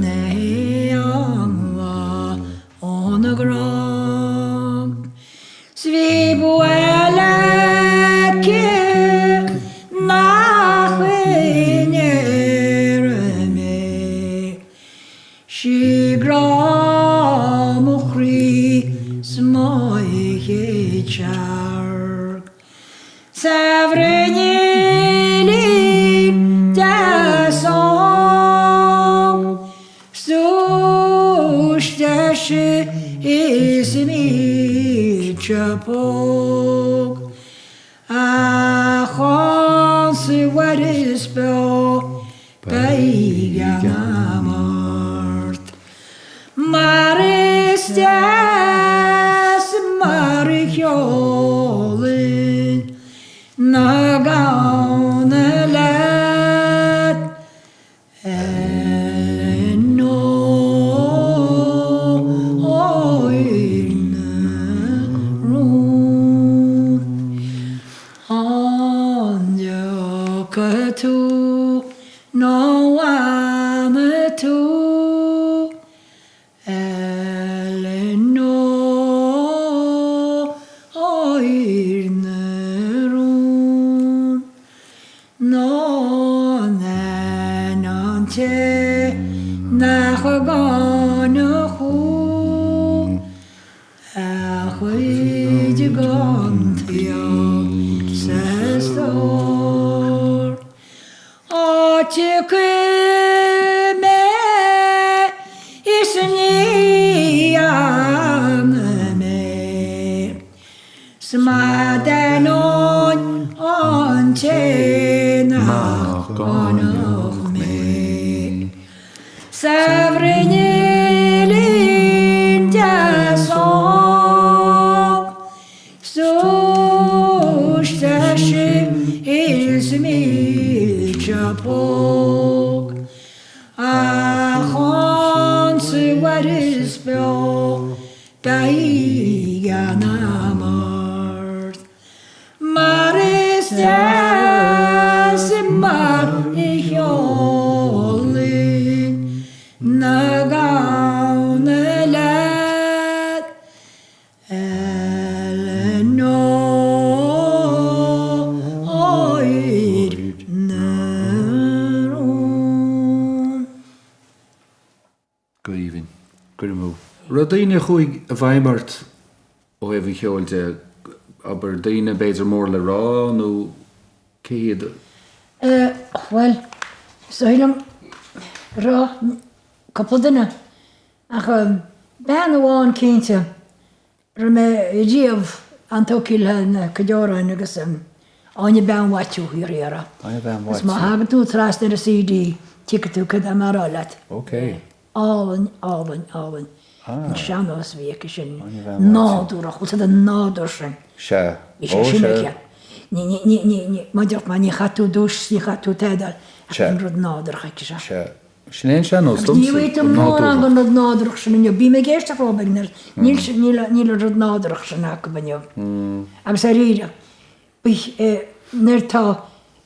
na héanlaith óna gcrann. 'S bhí bua eile aici nach in Éirinn é, 'Sí grá mo chroí 's mo chéad searc. Sa bhruinnillín deas óg. 'S duais deise is mílse póg Ach ionsa mhaireas beo beidh anam ort Mar is deas mar a sheolann na gamhna leat Eileanóir gcáineadh thú, a chuid den tsaol 's a stór. Cá dtiocfaidh mé is ní fhanfaidh mé 'S maith d'ainneoin an té nach gcáinfeadh mé Sa bhruinnillín deas óg 'S uaisle sibh is mílse póg Ach ansa uair is beo beidh anam ort Mar is deas i mbarr a sheolaidh na gamhna leat Eilean Oir na Rún. Go haoibhinn. Go raibh. Raibh daoine a chuaigh i bhfeidhm ort ó thaobh an cheoil de, abair, daoine b'fhéidir mór le rá nó cé hiad? Bhuel, is dóigh liom go raibh cúpla duine ach bean amháin cinnte, raibh mé riamh an-tógtha lena cuid amhráin agus Áine Bean Mhaitiú thiar uirthi. Áine Bean Agus má Mhaitiú. thagann tú trasna ar an CD tuigfidh tú cad tá mé a rá leat. Ok. Álainn, álainn, álainn. Ah. An sean-nós a bhí aici sin. Áine Bhean Mhaitiú. Nádúrach, bhfuil siad an nádúr sin. Sea. Bhí sé Ó, sin sea. aici. Ní, ní, ní, ní, ní, mar a déarfá, ní chaith tú duais, ní chaith tú tada, ach Sea. an rud nádúrach aici seo. Sea. Sin é an sean-nós Agus domsa, ní bhfaighidh tú an mórán nádúrthacht. den rud nádúrach sin inniu. Bím ag éisteacht leo beagnach, níl sin, níl, níl an rud nádúrach sin acu inniu. Agus dáiríre, nuair atá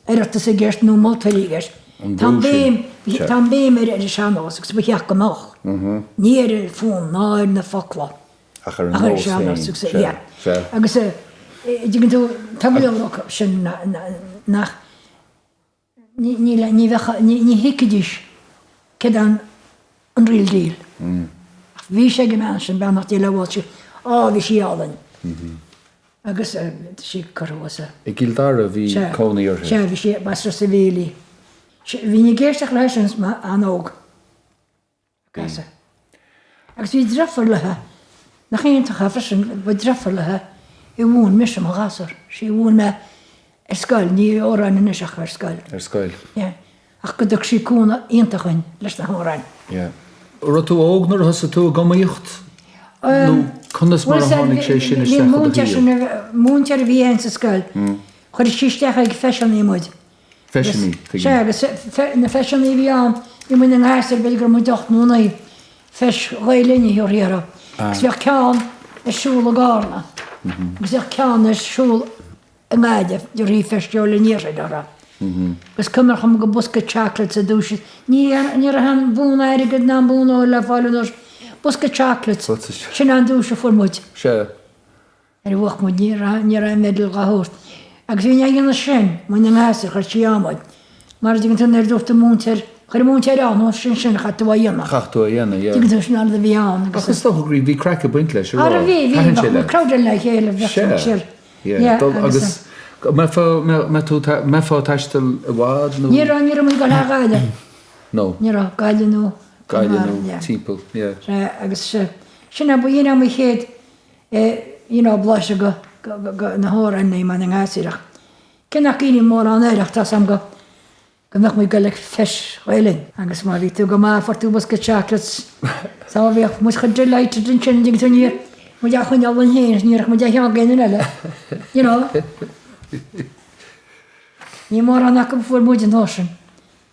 Oireachtas i gceist nó moltóirí i gceist, An tá an brú sin, béim, sea. tá an béim ar an sean-nós agus ba cheart go mbeadh. Ní ar an bhfonn ná ar na focla. Ach ar an Ach ar an nós sean-nós féin, agus, sea, yeah. sea. Agus, dtuigeann tú, tá go leor acu sin nach, Ní bheadh, ní thuigfidís céard é an real deal. Ach bhí sé ag an mbean sin, beannacht Dé léi, bhí sí, á, bhí sí álainn. Agus tá sí curtha thuas. I gCill Dara a bhí cónaí uirthi. Sea, bhí sí, b'as Ros a' Mhíl í. Bhínn ag éisteacht léi sin is mé an-óg. Agus agus bhí deirfiúr léi, nach iontach é freisin, ba deirfiúr léi a mhúin mise mo ghasúr. Sí a mhúin mé ar scoil, ní amhráin anois ach ar scoil. Ar scoil. Yeah. Ach go dtug sí cúnamh iontach dhuinn leis na hamhráin. Yeah. Raibh tú óg nuair a thosaigh tú ag iomaíocht? Nó conas mar a tháinig sé sin isteach i do shaol? Múinteoir a bhí ann sa scoil, chuir sí isteach ag feiseanna muid. Feiseanna, tuigim. Sea, agus na feiseanna a bhí ann, bhí muid inár ngasúir, b'fhéidir go raibh muid 8 nó 9, Feis Ghael Linn a thabharfaí orthu. Agus bheadh ceann ar siúl i gCarna, agus bheadh ceann ar siúl i nGaillimh, thabharfaí Feis Cheoil an Iarthair orthu. Agus cuma ar chuma gur bosca chocolates a duais, ní ní raibh an bonn airgid ná an bonn óir le fáil anois, bosca chocolates, sin an duais a fuair muid. Sea. Nuair a bhuaigh muid ní raibh ní raibh medal dhá thabhairt. Agus bhínn á dhéanamh sin, muid inár ngasúir, chuir sí ann muid. Mar a dtuigeann tú nuair a dúirt an múinteoir, chuir an múinteoir ann, nó sin sin, chaith tú á dhéanamh. Chaith tú á dhéanamh, yeah. Tuigeann tú, sin an rud a bhí ann agus. Ach is dócha go raibh, bhí craic ag baint leis, a rá. Ara bhí, bhí, Thaitin sé bheadh muid leat. crowded le chéile, bheadh Sea, muid siar. yeah. Yeah, Dul agus. agus mbeifeá, mbeadh tú, mbeifeá ag taisteal i bhfad nó? Ní raibh, ní raibh muid ag dul thar Ghaillimh. No. Ní raibh, Gaillimh nó Gaillimh Conamara, nó yeah. timpeall, yeah. Sea, agus sin é, ba shin é mo chéad you know blaiseadh go go go na hamhráin mar na ngasúir ach cé nach gcuimhním mórán air ach tá's a'm go go mbeadh muid ag dul ag Feis Ghael Linn agus má bhí tú go maith fuair tú bosca chocolates so bhíodh muid chomh delighted ansin an dtuigeann tú ní raibh muid á choinneáil linn féin ní raibh muid á cheann ag éinne eile you know. Ní mórán acu a fuair muid an uair sin.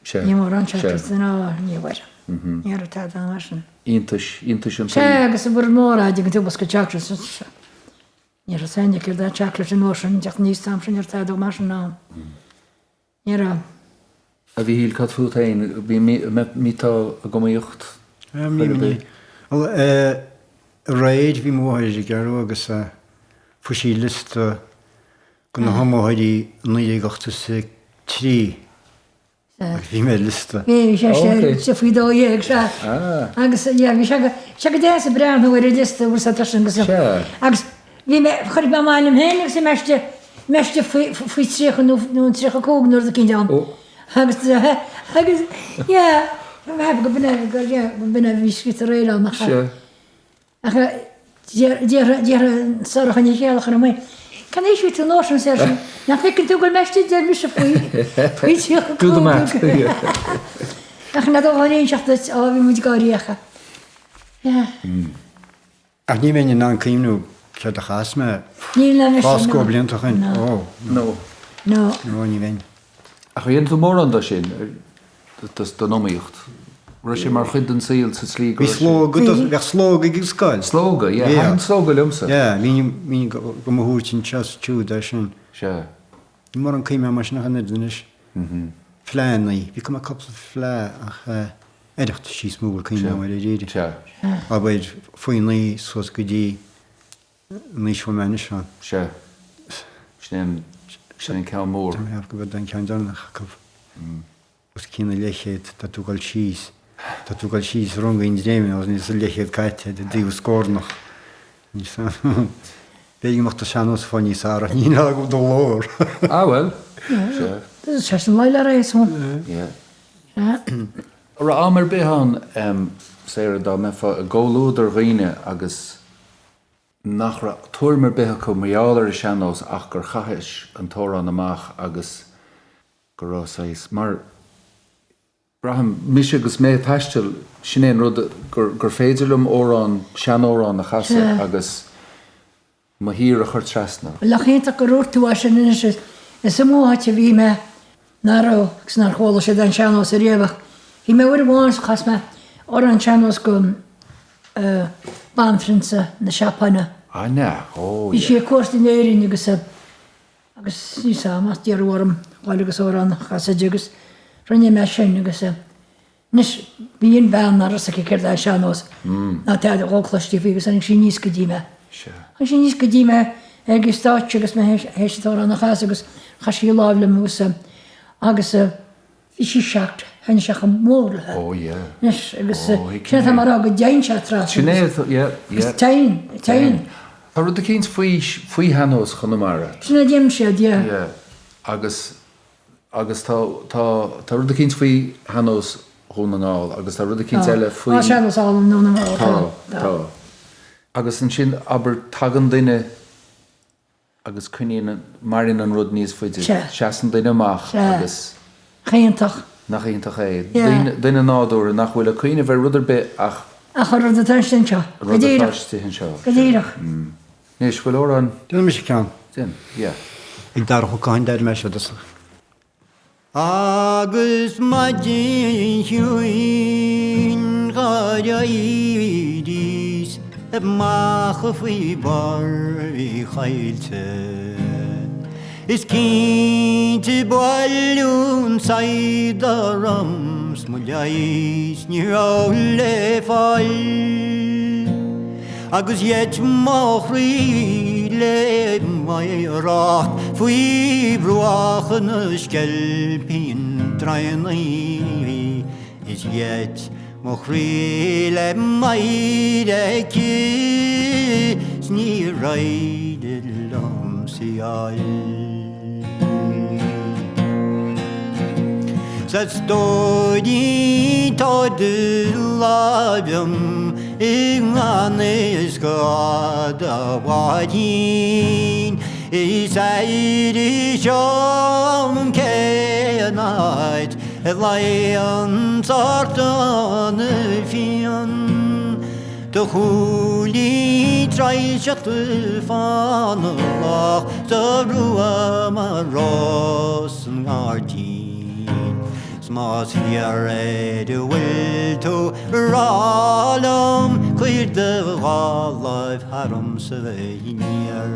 Sea. Ní mórán chocolates ná ní bhfuair. Ní raibh tada mar sin. Iontais, iontais an tsaoil. Sea, agus an rud mór a dtuigeann tú bosca chocolates. Ní raibh aon fhios céard é chocolate an uair sin, teacht aníos an t-am sin ní raibh tada mar sin ann. Ní raibh. A Mhíchíl, cad fút féin? Mbíteá ag iomaíocht? Bhí, bhuel, aréir bhí mo mháthair ar an gceathrú agus fuair sí liosta de na hiomaitheoirí 1983. Agus bhí mé ar liosta. Bhí, bhí sé sé sé faoi 12, sea. Agus yeah, bhí sé go, sé go deas ag breathnú ar an liosta agus tá sin agus Sea. Agus bhí mé, chuir mé m'ainm féin agus bhí mé istigh, mé istigh faoi, faoi 30 nó, nó 35 nó rud eicínt ann. Ó. Agus, agus yeah, bhí mé go b'in é, go, yeah, go b'in é a bhí scríte aréir ann ach. Sea. Ach déarfaidh Sorcha Ní Chéilleachair amuigh, Cén aois a bhí tú an uair sin, ar sise, nach bhfeiceann tú go bhfuil mé istigh deir mise faoi 35. Do the math. Ach n'fheadar dhá n-inseacht duit, á bhí muid ag gáirí ach yeah. Ach ní bheinn in ann cuimhniú céard a chas mé Níl ná mise, dhá scór blianta ó shin. No. Ó. No. No. No, ní bheinn. Ach ar dhein tú mórán de sin, den iomaíocht? Raibh sé mar chuid den saol sa tslí go Bhí raibh sé. slógadh, bheadh slógadh ag an scoil. Slógadh, yeah. Thaitin slógadh liomsa. Yeah, bhínn, bhínn go mo thabhairt anseo is ansiúd é sin. Sea. Níl mórán cuimhne agam mar sin ach an oiread anois. Fleadhanna, bhí cuma cúpla fleadh ach Oireachtais is mó a bhfuil cuimhne agam air i ndáiríre. Sea. Abair faoi naoi suas go dtí an aois a bhfuil mé anois ann. Sea. Sin é an, sin é an ceann mór. Tá mé ag ceapadh gurb é an ceann deireanach acu. Os cionn an leathchéad, tá tú ag dul síos, tá tú ag dul síos rungaí an dréimire agus níl sa leathchéad caite i dtaobh scornach. Níl sa, b'fhéidir go mbeadh do sean-nós ag fáil níos fearr ach níl agam do ghlór. Ah bhuel, sea. Tá sé an lá le ré is ann. Yeah. Sea. An raibh am ar bith ann, Sarah, dá mbeifeá i gcomhluadar dhaoine agus nach raibh tuairim ar bith acu mar gheall ar an sean-nós ach gur chaithis an t-amhrán amach agus go raibh saghas, mar braithim, mise agus mé ag taisteal, sin é an rud, gur, gur féidir liom amhrán, seanamhrán a chasadh agus mo thír a chur trasna. Bhuel, nach iontach gur dhúirt tú é sin anois, is iomaí áit a bhí mé nach raibh agus nár chuala siad an sean-nós ariamh ach bhí mé uair amháin is chas mé amhrán sean-nós go banphrionsa na Seapáine. Ah nea, oh Bhí sí yeah. ar cuairt in Éirinn agus agus níl 's a'm ach d'iarradh orm dhul agus amhrán a chasadh di agus rinne mé sin agus anois bhí an bhean nach raibh 's aici céard é an sean-nós ná tada dhó cloiste faoi agus tháinig sí aníos go dtí mé. Sea. Tháinig sí aníos go dtí mé ag an stáitse agus mé théis an t-amhrán a chasadh agus chas sí a lámh liom agus agus Bhí sí shocked, thaitnigh sé chomh mór léi. Oh yeah. Anois agus Oh, thuig sin mé. atá mé a rá go dtéann sé trasna. Sin é atá, yeah, yeah. Agus téann, téann. Tá rud eicínt faoi, faoi shean-nós Chonamara. Sin é a déanann siad, yeah. Yeah. Agus, agus tá, tá, tá rud eicínt faoi shean-nós Dhún na nGall agus tá rud eicínt eile faoi. Tá sean-nós álainn i nDún na nGall, tá. Tá, tá. Agus ansin, abair, tagann duine agus coinníonn, maireann an rud níos faide. Sea. Seasann duine amach Sea. agus. Nach iontach. Nach iontach é. Yeah. Duine, duine nádúrtha nach bhfuil ag cuimhneamh ar rud ar bith ach. Ach an rud atá istigh anseo. An Go rud atá díreach. istigh anseo. Go díreach. Anois, bhfuil amhrán. Déanfaidh mise ceann. Déan, yeah. Ag Darach Ó Catháin, deir mé seo dosach. Agus maidin chiúin dhár éiríos amach faoi bharr an choillte Is cinnte buaileadh an saighead orm 's mo leigheas ní raibh le fáil. Agus gheit mo chroí le m'oidhreacht faoi bhruach na Sceilpín Draighneánaí Is gheit mo chroí le m'oidhre aici 's níor éirigh liom í fháil. 'S a stóirín tá do láimh liom i ngan fhios cá fhad a mhairfinn Is airís liom cén áit a luíonn sort an phian Do chúilín traidhseach fánach 's a rua mar rós san ngairdín 'S más fíor é a bhfuil tú a rá liom cuir do dhá láimh tharamsa aniar.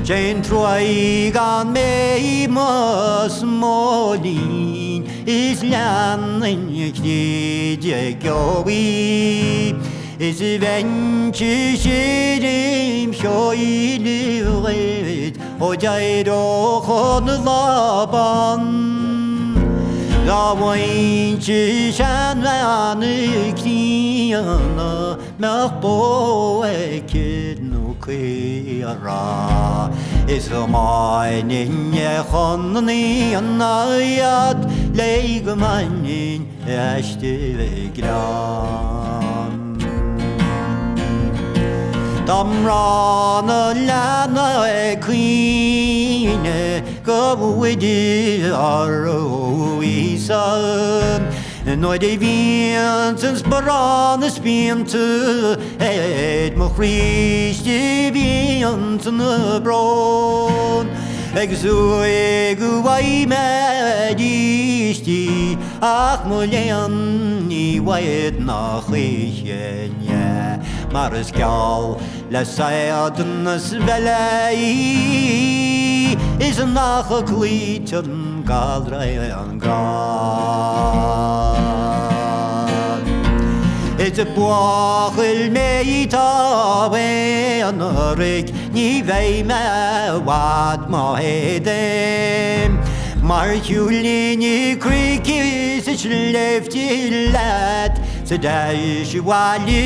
Sé'n truaigh gan mé i mo smóilín Is leanfainn tríd an gceoi. Is bheinnse siar im sheoladh dhuit ó d'éireodh an lá bán. Dá bhfaighinnse seanbhean críonna mbeadh bó aici nó caora is thiomáinfinn chun an aonaigh fhad léi go mbainfinn aisti greann. Dá mná na leanna ag caoineadh go bhfuighidh orthu Íosa Nuair a bhíonns an sparán is pianta ar mo chroí 's bhíonns an brón Ag súil go bhfaighidh mé arís í Ach mo léan ní bhfaighid ná choíche Mar is geall le saighead na speile í Is nach gcloítear an galra an grá. Is buachaill mé atá aonraic, ní bheidh mé i bhfad má éadaim. Mar shiúilinn cnoic is sléibhte leat 's ar ais abhaile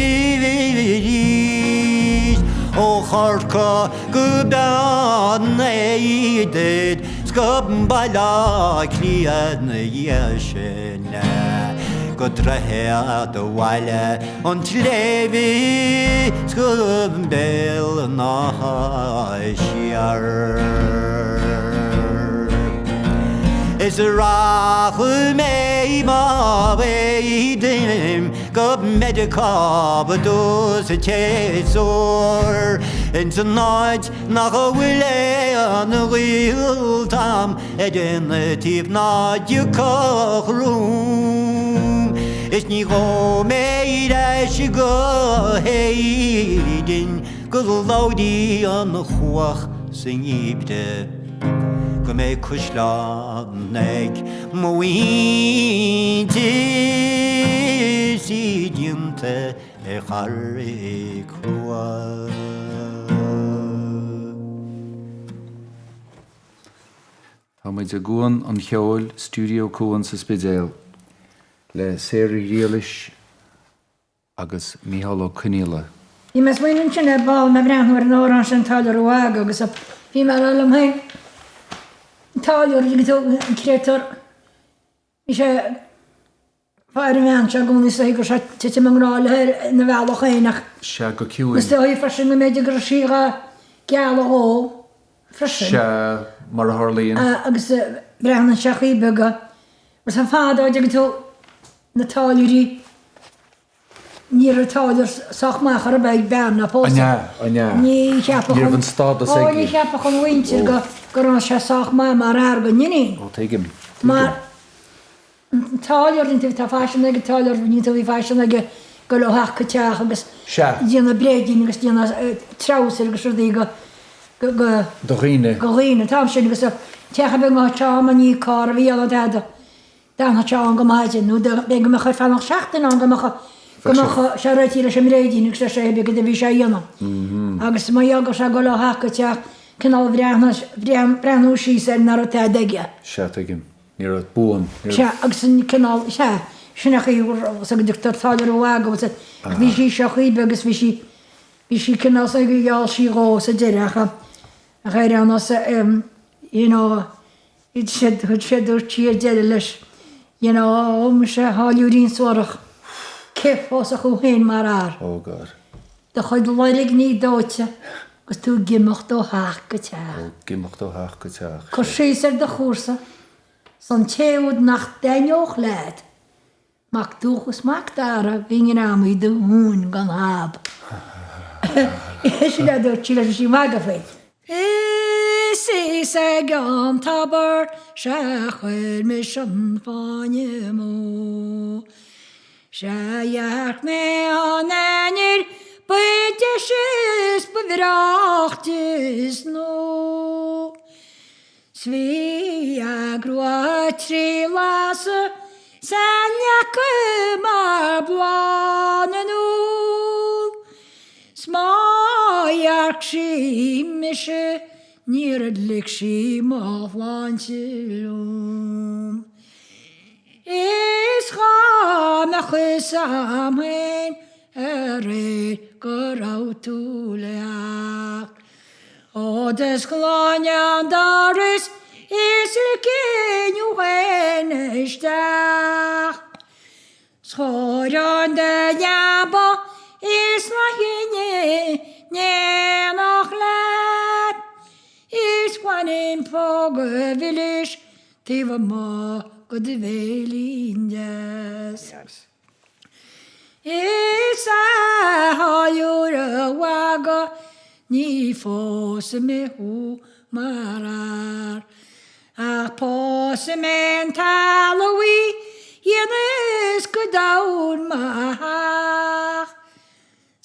arís ó Chorca go Beann Éadain. 'S go Baile Átha Cliath 'na dhiaidh sin go Droichead Bhaile an tSléibhe 's go Béal an Átha siar. Is rachaidh mé má fhéadaim go Meiriceá i dtús an tséasúir ins an áit Nach bhfuil aon ghaolta a'm ar aon taobh ná dtiocfadh romham Is ní ghabhfaidh mé ar ais go hÉirinn go labhraí an chuach sa ngeimhreadh Go mbeidh caisleán ag mo mhuintir 's í déanta ar charraig chrua. Tá muid i gCuan an Cheoil, Stiúideo Cuan sa Spidéal, le Sarah Ghriallais agus Micheál Ó Conaola. Bhí mé ag smaoineamh ansin ar ball mé ag breathnú ar an amhrán sin An Táilliúir Rua agus bhí mé ag rá liom féin, an táilliúir, an créatúr, Bhí sé ar an mheán seo i gcónaí is dóigh go raibh sé ag titim i ngrá léi ina bhealach féin ach Sea, go ciúin. is dóigh freisin go mb'fhéidir go raibh sí dhá gealladh dhó freisin. Sea, mar a tharlaíonn. Agus breathnaíonn sé chaoi beag agus an fad a dtuigeann tú na táilliúirí Ní raibh táilliúir sách maith chor ar bith ag bean a phósadh. An ea? An ea? Ní cheapfadh Ní raibh an stádas Ó, aige. ní cheapfadh an mhuintir go go raibh sé sách maith mar fhear don iníon. Ó, tuigim. Tuigim. Mar an táilliúir, ní tá faisean ag an táilliúir, ní bhí faisean aige dul ó theach go teach agus Sea. déanamh bréidín agus déanamh treabhsair agus rudaí go go go Do dhaoine. do dhaoine an t-am sin agus teach a bheith i ngáiteán, ní carr a bhí ann tada. D'fhanfadh sé ann go maidin, nó b'fhéidir go mbeadh air fanacht seachtain ann go mbeadh go mbeadh sé réitithe leis an mbréidín agus leis é cibé a bhí sé a dhéanamh. Agus mar gheall go raibh sé ag dul ó theach go teach, cineál bhreathnú breathnú síos air nach raibh tada aige. Sea, tuigim. Ní raibh buan. Ní raibh. Sea, agus an cineál, sea, sin é an chaoi a go dtugtar táilliúir rua agus ach bhí sí seo chaoi beag agus bhí sí, bhí sí cineál sa gur gheall sí dhó sa deireadh ach ach ar aon nós you know, Thit sé, thit sé, dúirt sí ar deireadh leis, you know, ó muise, a tháilliúirín suarach, cé phósfadh thú féin mar fhear? Oh God. Do chuid loirgní dóite agus tú ag imeacht ó theach go teach. Ó, ag imeacht ó theach go teach, Cur síos ar do chúrsa, 's an té úd nach dtaitneodh leat. Mac Dúchas Mac Dara bhí ngreamaí do thóin gan thab. Sin a dúirt sí leis bhí sí ag magadh faoi. Is is ag an tobar sea chuir mise an fáinne amú. Sea dhearc mé an ainnir ba deise is ba bhreácht is nú. 'S bhí a grua trí lasadh 's a leaca mar bhláth na nDú. radharc sí mise níor lig sí mo shláinte liom. Is dhá mbeadh fhios a'm féin aréir go raibh tú le theacht. Ó d'osclóinn an doras is ligfinn thú féin isteach. 'S chóireoinn do leaba is rachainn in éineacht leat. Is bhainfinn póga mhilis taobh amuigh go do bhéilín deas. Is a tháilliúir a mhagaidh ní phósfaidh mé thú mar fhear. Ach pósfaidh mé an talmhaí dhíon is go domhain mo theach.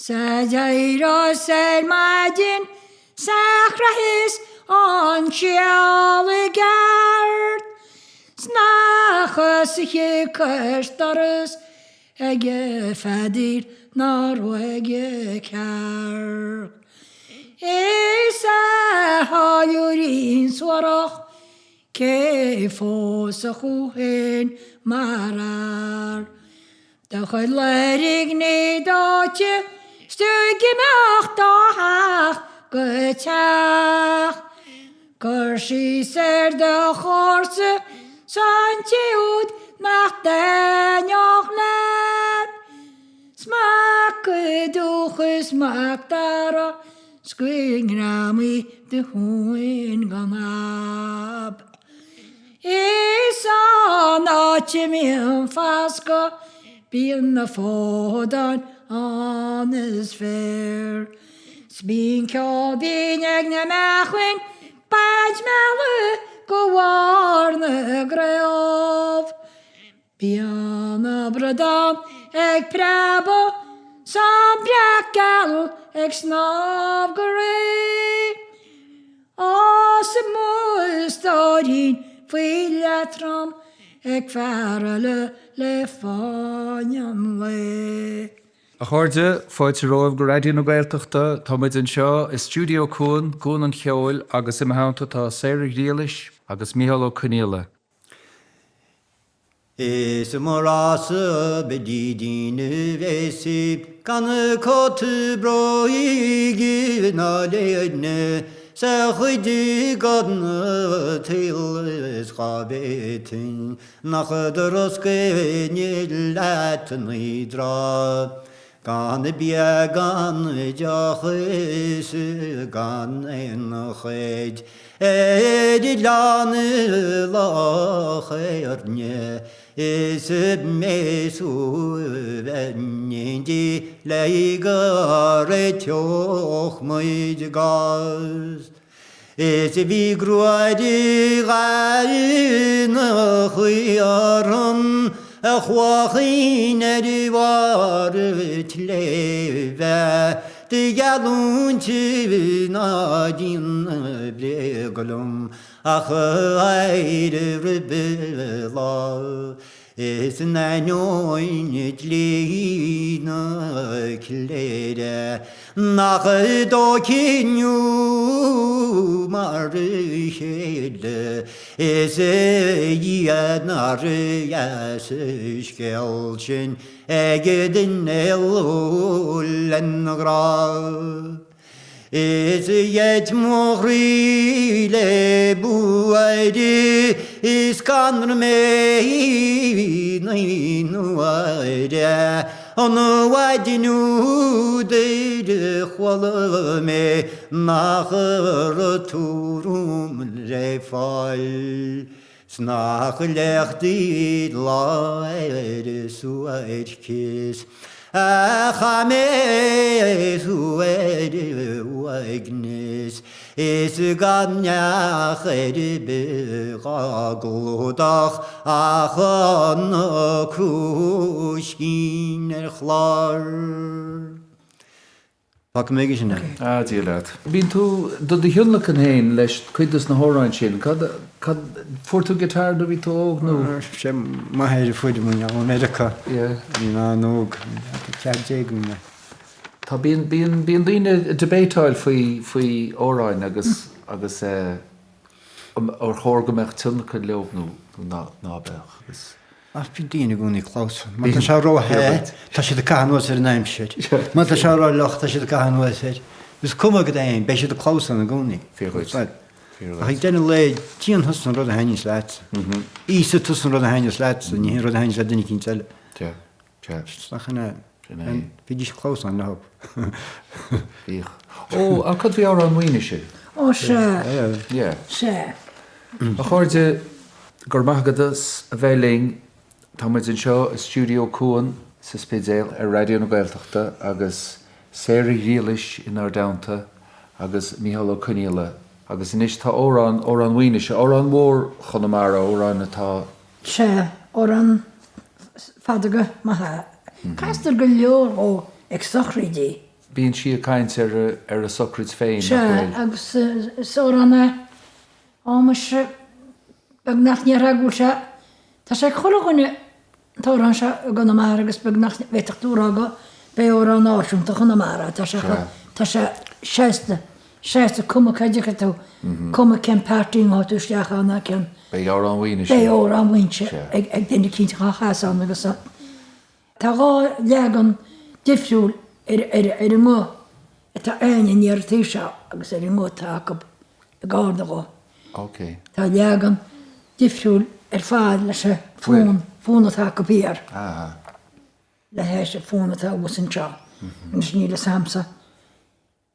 'S a d'éireos ar maidin 's a chroithfeas an síol i gceart 's nach a suífidh cois dorais aige feadaíl ná ruaige cearc. Is a tháilliúirín suarach cé phósfadh thú féin mar fhear. Do chuid loirgní dóite 's tú ag imeacht ó theach go teach. Cur síos ar do chomharsa 's an té úd nach dtaitneodh leat. 'S mac i dúchas Mac Dara 's go ngreamaí do thóin gan ab. Is an áit a mbíonn fascadh bíonn na feodáin ann is féar. 'S bíonn ceol binn ag na meachain baint meala go bharr na gcraobh. Bíonn na bradáin ag preabadh 's an breac geal ag snámh go réidh. Ó 's mo stóirín faoi leatrom ag fear eile le fáinne an lae. A chairde, fáilte romhaibh go Raidió na Gaeltachta. Tá muid anseo i Stiúideo Cuan, gCuan an Cheoil, agus i mo theannta tá Sarah Ghriallais agus Micheál Ó Conghaile. Is mo rá-sa bidídín a bheas í gan cóta bróige ná léine 's a chuid gan tsaol is dhá bhféadfainn nach dtroscainn leat naoi dtráth gan bia gan deoch is gan aon chuid ar oileán Loch Éirne is mé suaimh in éindí léi go réiteodh muid a gcás. Is bhí gruaire gheal ina shuí ar an chloichín ar bharr an tsléibhe do gheallúint ná déanamh bréaga liom ach éirí roimhe lá. Is in ainneoin dlí na cléire nach dóichí inniu mar a chéile is a Dhia nár dheas an scéal sin ag duine lena ghrá. Is gheit mo chroí le buaidh is scanraigh mé naoi n-uaire an mhaidin úd ar chuala mé nach raibh tú romham le fáil. 'S nach léachtaí lá ar suairceas a chaith mé thú ar uaigneas is gan neach ar bith dhá gclúdach ach an crúiscín ar chlár. Fágfaidh mé aige sin é. Ah, Dia leat. Bíonn tú do do thionlacan féin leis cuid dos na hamhráin sin. Cad, cad, fuair tú guitar nuair a bhí tú óg nó? Sé m'athair a fuair dom ó Meiriceá. Yeah. Bhí mé an-óg, 14 bhí mé. Tá, bíonn, bíonn, bíonn daoine ag debateáil faoi, faoi amhráin agus, agus eh, ar chóir go mbeadh tionlacan leo nó, nó ná, ná beadh agus. Ach bíonn daoine i gcónaí ag clamhsán. Má tá sé ró-the, tá siad ag caitheamh anuas ar an aimsir. Má tá sé ró-fhliuch, tá siad ag caitheamh anuas air. Is cuma cad é, beidh siad ag clamhsán i gcónaí. Fíor dhuit. Fíor Ach ag deireadh an lae, déan thusa an rud a thaitníos leatsa. Íosfaidh tusa an rud a thaitníos leatsa, ní hé an rud a thaitníos le duine eicínt eile. Sea, sea. Ach an ea? Sin é. Bhídís ag clamhsán leo. Bhíodh. Ó, ach cad faoi Amhrán Mhaoinise? Ó, sea. Yeah. Sea. A chairde, go raibh maith agat as a bheith linn. Tá muid anseo i stiúideo Cuan sa Spidéal ar Raidió na Gaeltachta agus Sarah Ghriallais inár dteannta agus Micheál Ó Conghaile. Agus anois tá amhrán, Amhrán Mhaoinise, amhrán mhór Chonamara, amhrán atá. Sea, amhrán fada go maith é. Castar go leor dhó ag sochraidí. Bíonn sí ag caint ar a socraid féin, nach Sea, bhfuil? agus is amhrán é Á muise, beagnach ní déarfá go bhfuil sé, tá sé ag chuile dhuine an t-amhrán seo i gConamara agus beagnach bhféadfadh tú a rá go b'é amhrán náisiúnta Chonamara, tá sé chomh, tá sé seasta, seasta, cuma cá dtiocfaidh tú, cuma cén páirtí a ngabhfaidh tú isteach ann ná cén. Beidh amhrán Mhaoinise. Beidh amhrán Mhaoinise ag duine eicínt dhá chasadh ann agus tá dhá leagan difriúil ar ar an nguth atá a'ainne aniar an taobh seo agus ar an nguth atá acu i gCarna dhó. Ok. Tá leagan difriúil ar fad leis an fonn, fonn atá acu thiar. Aha. Le hais an fonn atá abhus anseo. Anois níl fhios a'msa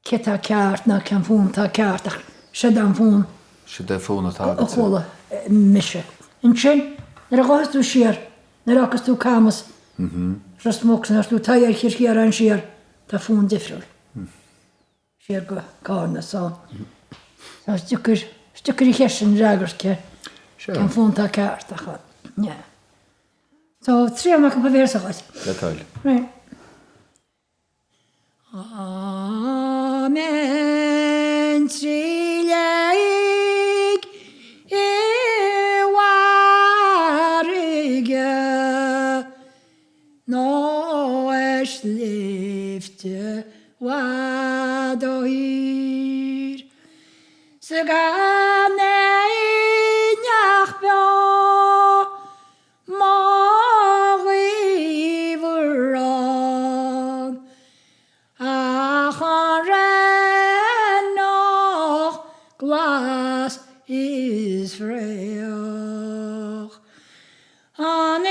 cé tá ceart ná cén fonn atá ceart ach seod é an fonn. Seod é an fonn atá agatsa. A chuala mise. Ansin nuair a ghabhfas tú siar, nuair a fhágfas tú Camas, Ros Muc, nuair tú taobh Chill Chiaráin siar, tá fonn difriúil. Siar go Carna so tá is deacair, is deacair an cheist sin a fhreagairt cé, cén fonn atá ceart ach yeah. So triail mé cúpla véarsa a dhuit. Le toil. Right. Dá mbeinn trí léig i bhfarraige Nó ar shléibhte i bhfad ó thír, 'S gan éinneach beo mo ghaobhar ann, Ach an raithneach glas is fraoch. An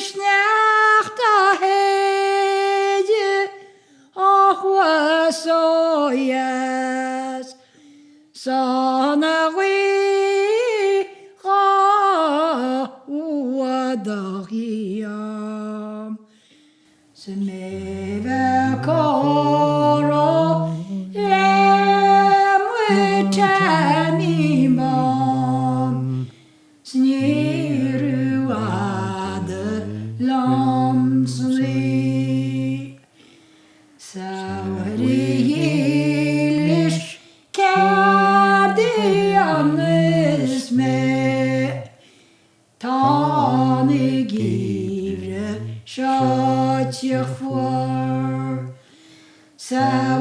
sneachta a shéideadh ó thuaidh 's ó dheas, 's an ghaoth dhá fhuadach dhíom. 'S mé bheith comhrá le mo Taimín Bán. 'S níorbh fhada liom san í. 'S a Mhuire dhílis céard a dhéanfas mé? Tá an geimhreadh seo te fuar. 'S a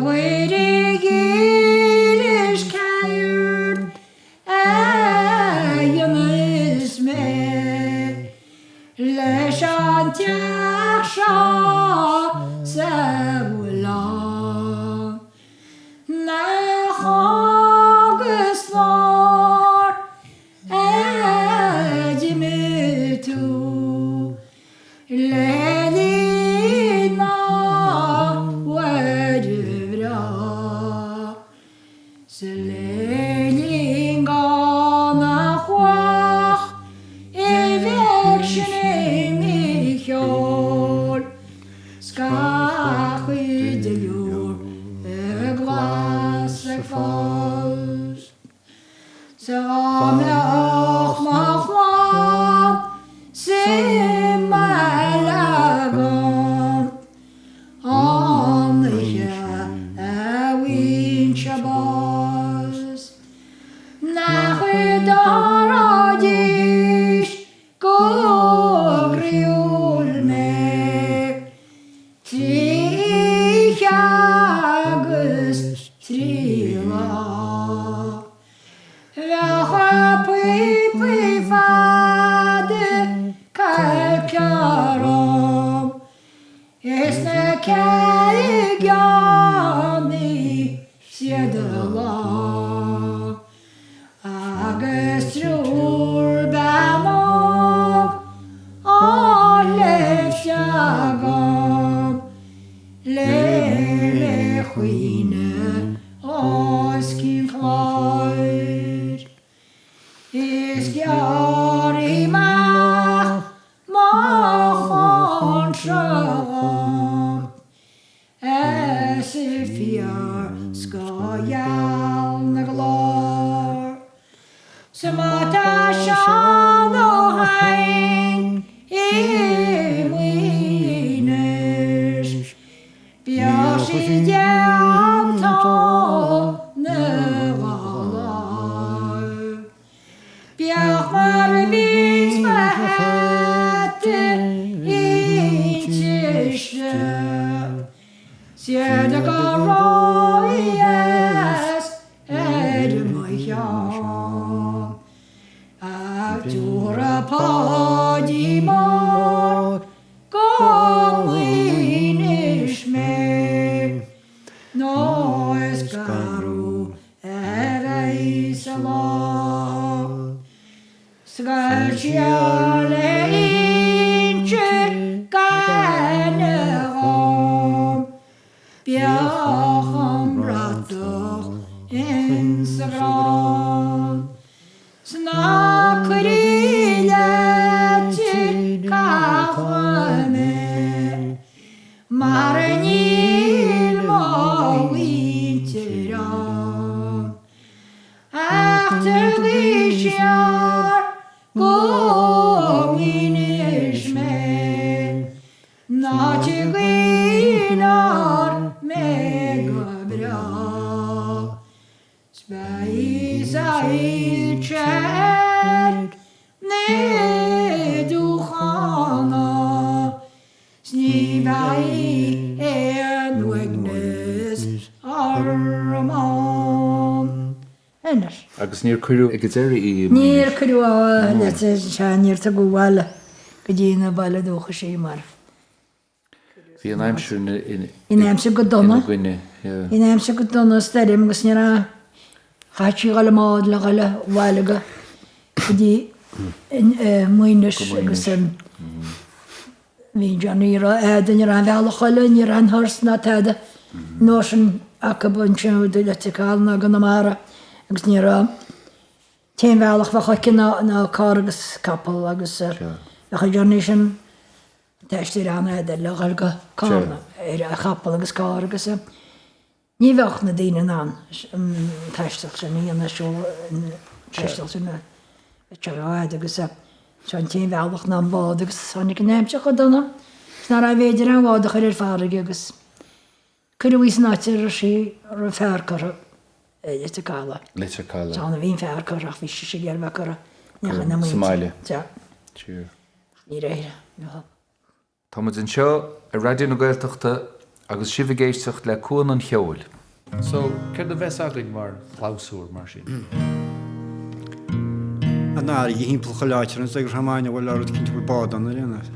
Mhuire dhílis céard a dhéanfas mé leis an teach seo 's a bhfuil ann nach fhágas nuair a d'imigh tú le linn a Mhuire bhreá. 'S le linn gan a chuach a bheith ag seinm cheoil 's gach duilliúr glas ag fás. 'S dá mbeadh mo chlann sa mbaile agam An oíche a bhfuighinn-se bás, Nach dtabharfaidís go croíúil mé, 3 cheathrú. is 3 lá. Bheadh a píopaí fada cailce orm is na ceilgeannaí siad lá agus triúr bean óg á léimt agam le mé chaoineadh os cionn cláir. Is gearrfaidh amach mo cháinse dhom, arsa fear scothgheal na gclár. 'S má tá Seán Ó hEidhin i Maínis, Bíodh sí déanta 'na láimh. Bíodh mar a bhíos mo hata inti 'S éard go raibh ar mo cheann. Ach tabharfaidh Páidí Mór go Maínis mé, nó is garú a bheidh sa lá. 'S gabh siar le hInse Gainne dhom. Bíodh an bratach insa gcrann. 'S ná cuir i Leitir Cathach mé, mar níl mo mhuintir ann. Ach tugaigí siar go Maínis mé. Ná tiocfaidh inár mé go bráth, 's beidh soilse ar na dúchána, 's ní bheidh aon uaigneas orm ann. Anois. Agus níor cuireadh ag an deireadh í i Maínis? Níor cuireadh, sea, níor tugadh abhaile go dtí na baile dúchais í mar. Bhí an aimsir ina Bhí an aimsir go dona. ina gcoinne, yeah. Bhí an aimsir go dona, stoirm agus ní raibh, chaithfeadh sí dhul i mbád le dhul abhaile go go dtí Maínis agus bhí Johnny, ní raibh tada, ní raibh aon bhealach eile, ní raibh aon thuras ná tada an uair sin acu ansin go Leitir Caladh ná gConamara agus ní raibh, t-aon bhealach a bheadh aici ná carr agus capall agus bheadh an journey sin An-aistear an-fhada le dhul go Carna ar chapall agus carr agus ní bheadh na daoine in ann an taisteal sin a dhéanamh, siúl an taisteal sin a bheadh sé rófhada agus seo an t-aon bhealach ná an bád agus tháinig an aimsir chomh dona is nárbh fhéidir an bhád a chur ar farraige agus cuireadh í san áit a raibh sí, a raibh fear curtha, Leitir Caladh. Leitir Caladh. Is ann a bhí an fear curtha ach bhí sise ag iarraidh a bheith curtha ina muintir. Sa mbaile. Sea. Sure. Ní raibh. Tá muid anseo ar Raidió na Gaeltachta agus sibh ag éisteacht le Cuan an Cheoil. So, céard a bheas againn mar chlabhsúr mar sin? An fharraige thimpeall chuile áit ar an saol gur a bhfuil rud eicínt a bhfuil bád ann ar aon nós.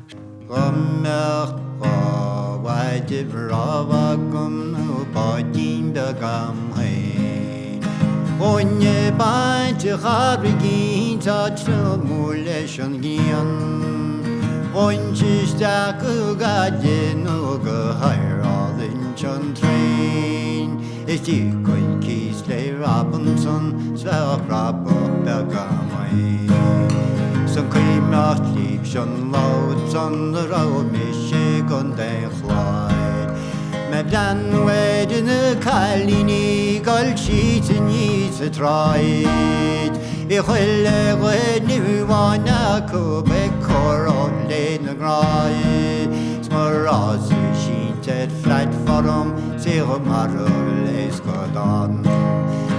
Dhá mbeadh dhá mhaide bhreá agam nó báidín beag a'm féin. Ghabhfainn ag baint an charraigín 'tá triomú leis an ghrian. Ghabhfainn isteach go Gaillimh nó go hIarla ins an traein. Is d'íocfainn cíos le Robinson 's bheadh brabach beag a'm féin. 'S an cuimhneach libhse an lá san a raibh mise i gContae an Chláir. Mé ag breathnú ar na cailíní ag dul síos aníos an tsráid. Bhí chuile dhuine amháin acu ag comhrá lena ngrá. 'S mo rása sínte ar phlatform 's í chomh marbh le scadán.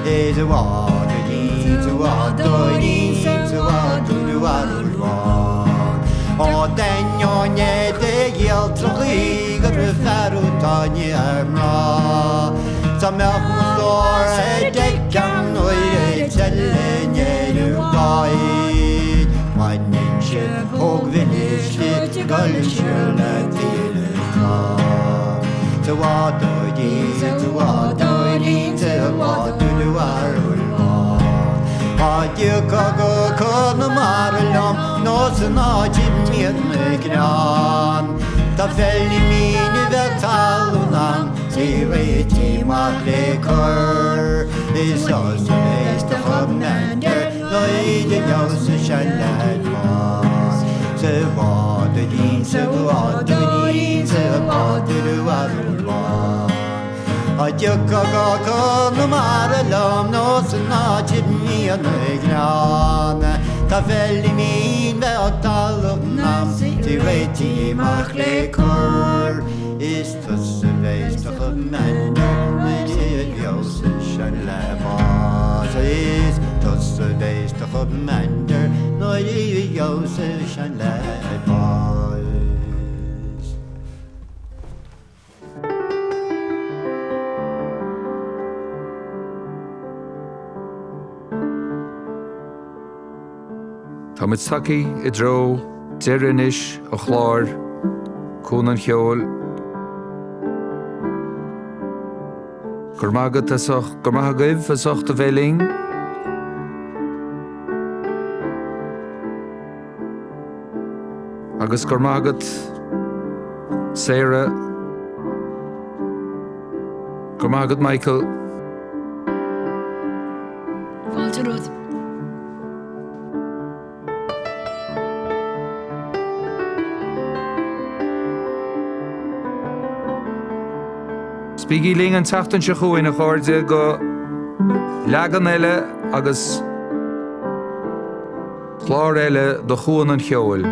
Is a bhádóirín, 's a bhádóirín, 's a bhádóir mharbh bhán. Ó d'ainneoin é do ghialltrachaí gur fear atá ní ar mná. Dá mbeadh mo stór ar deic an oiread eile in Éirinn dáid, bhainfinnse póg mhilis di dul siar le taoille trá. Sa bhádóirín, sa bhádóirín, sa bhádóir bharúil bhán. Dá dtiocfá go Conamara liom nó san áit a mbíonn na gleann, Tá feirmín a bheadh talún ann 's í réitithe amach le cur. Is tusa a bheas do chomander nuair a gheobhas seanleaid bás. Sa bhádóirín, sa bhádóirín, sa bhádóir bharúil bhán. Dá dtiocfá go Conamara liom nó san áit a mbíonn na gleann, Tá feirmín bheadh talún ann 's í réitithe amach le cur. Is tusa a bheas do chomander nuair a gheobhas seanleaid bás. Is tusa a bheas do chomander nuair a gheobhas seanleaid bás. Táimid tagtha i dtreo deireadh anois an chláir, Cuan an Cheoil. Go raibh maith agat as ucht, go raibh maith agaibh as ucht a bheith linn. Agus go raibh maith agat, Sarah. Go raibh maith agat, Michael. Fáilte romhat. 'S bígí linn an tseachtain seo chugainn, a chairde, go leagan eile agus. Clár eile de Chuan an Cheoil.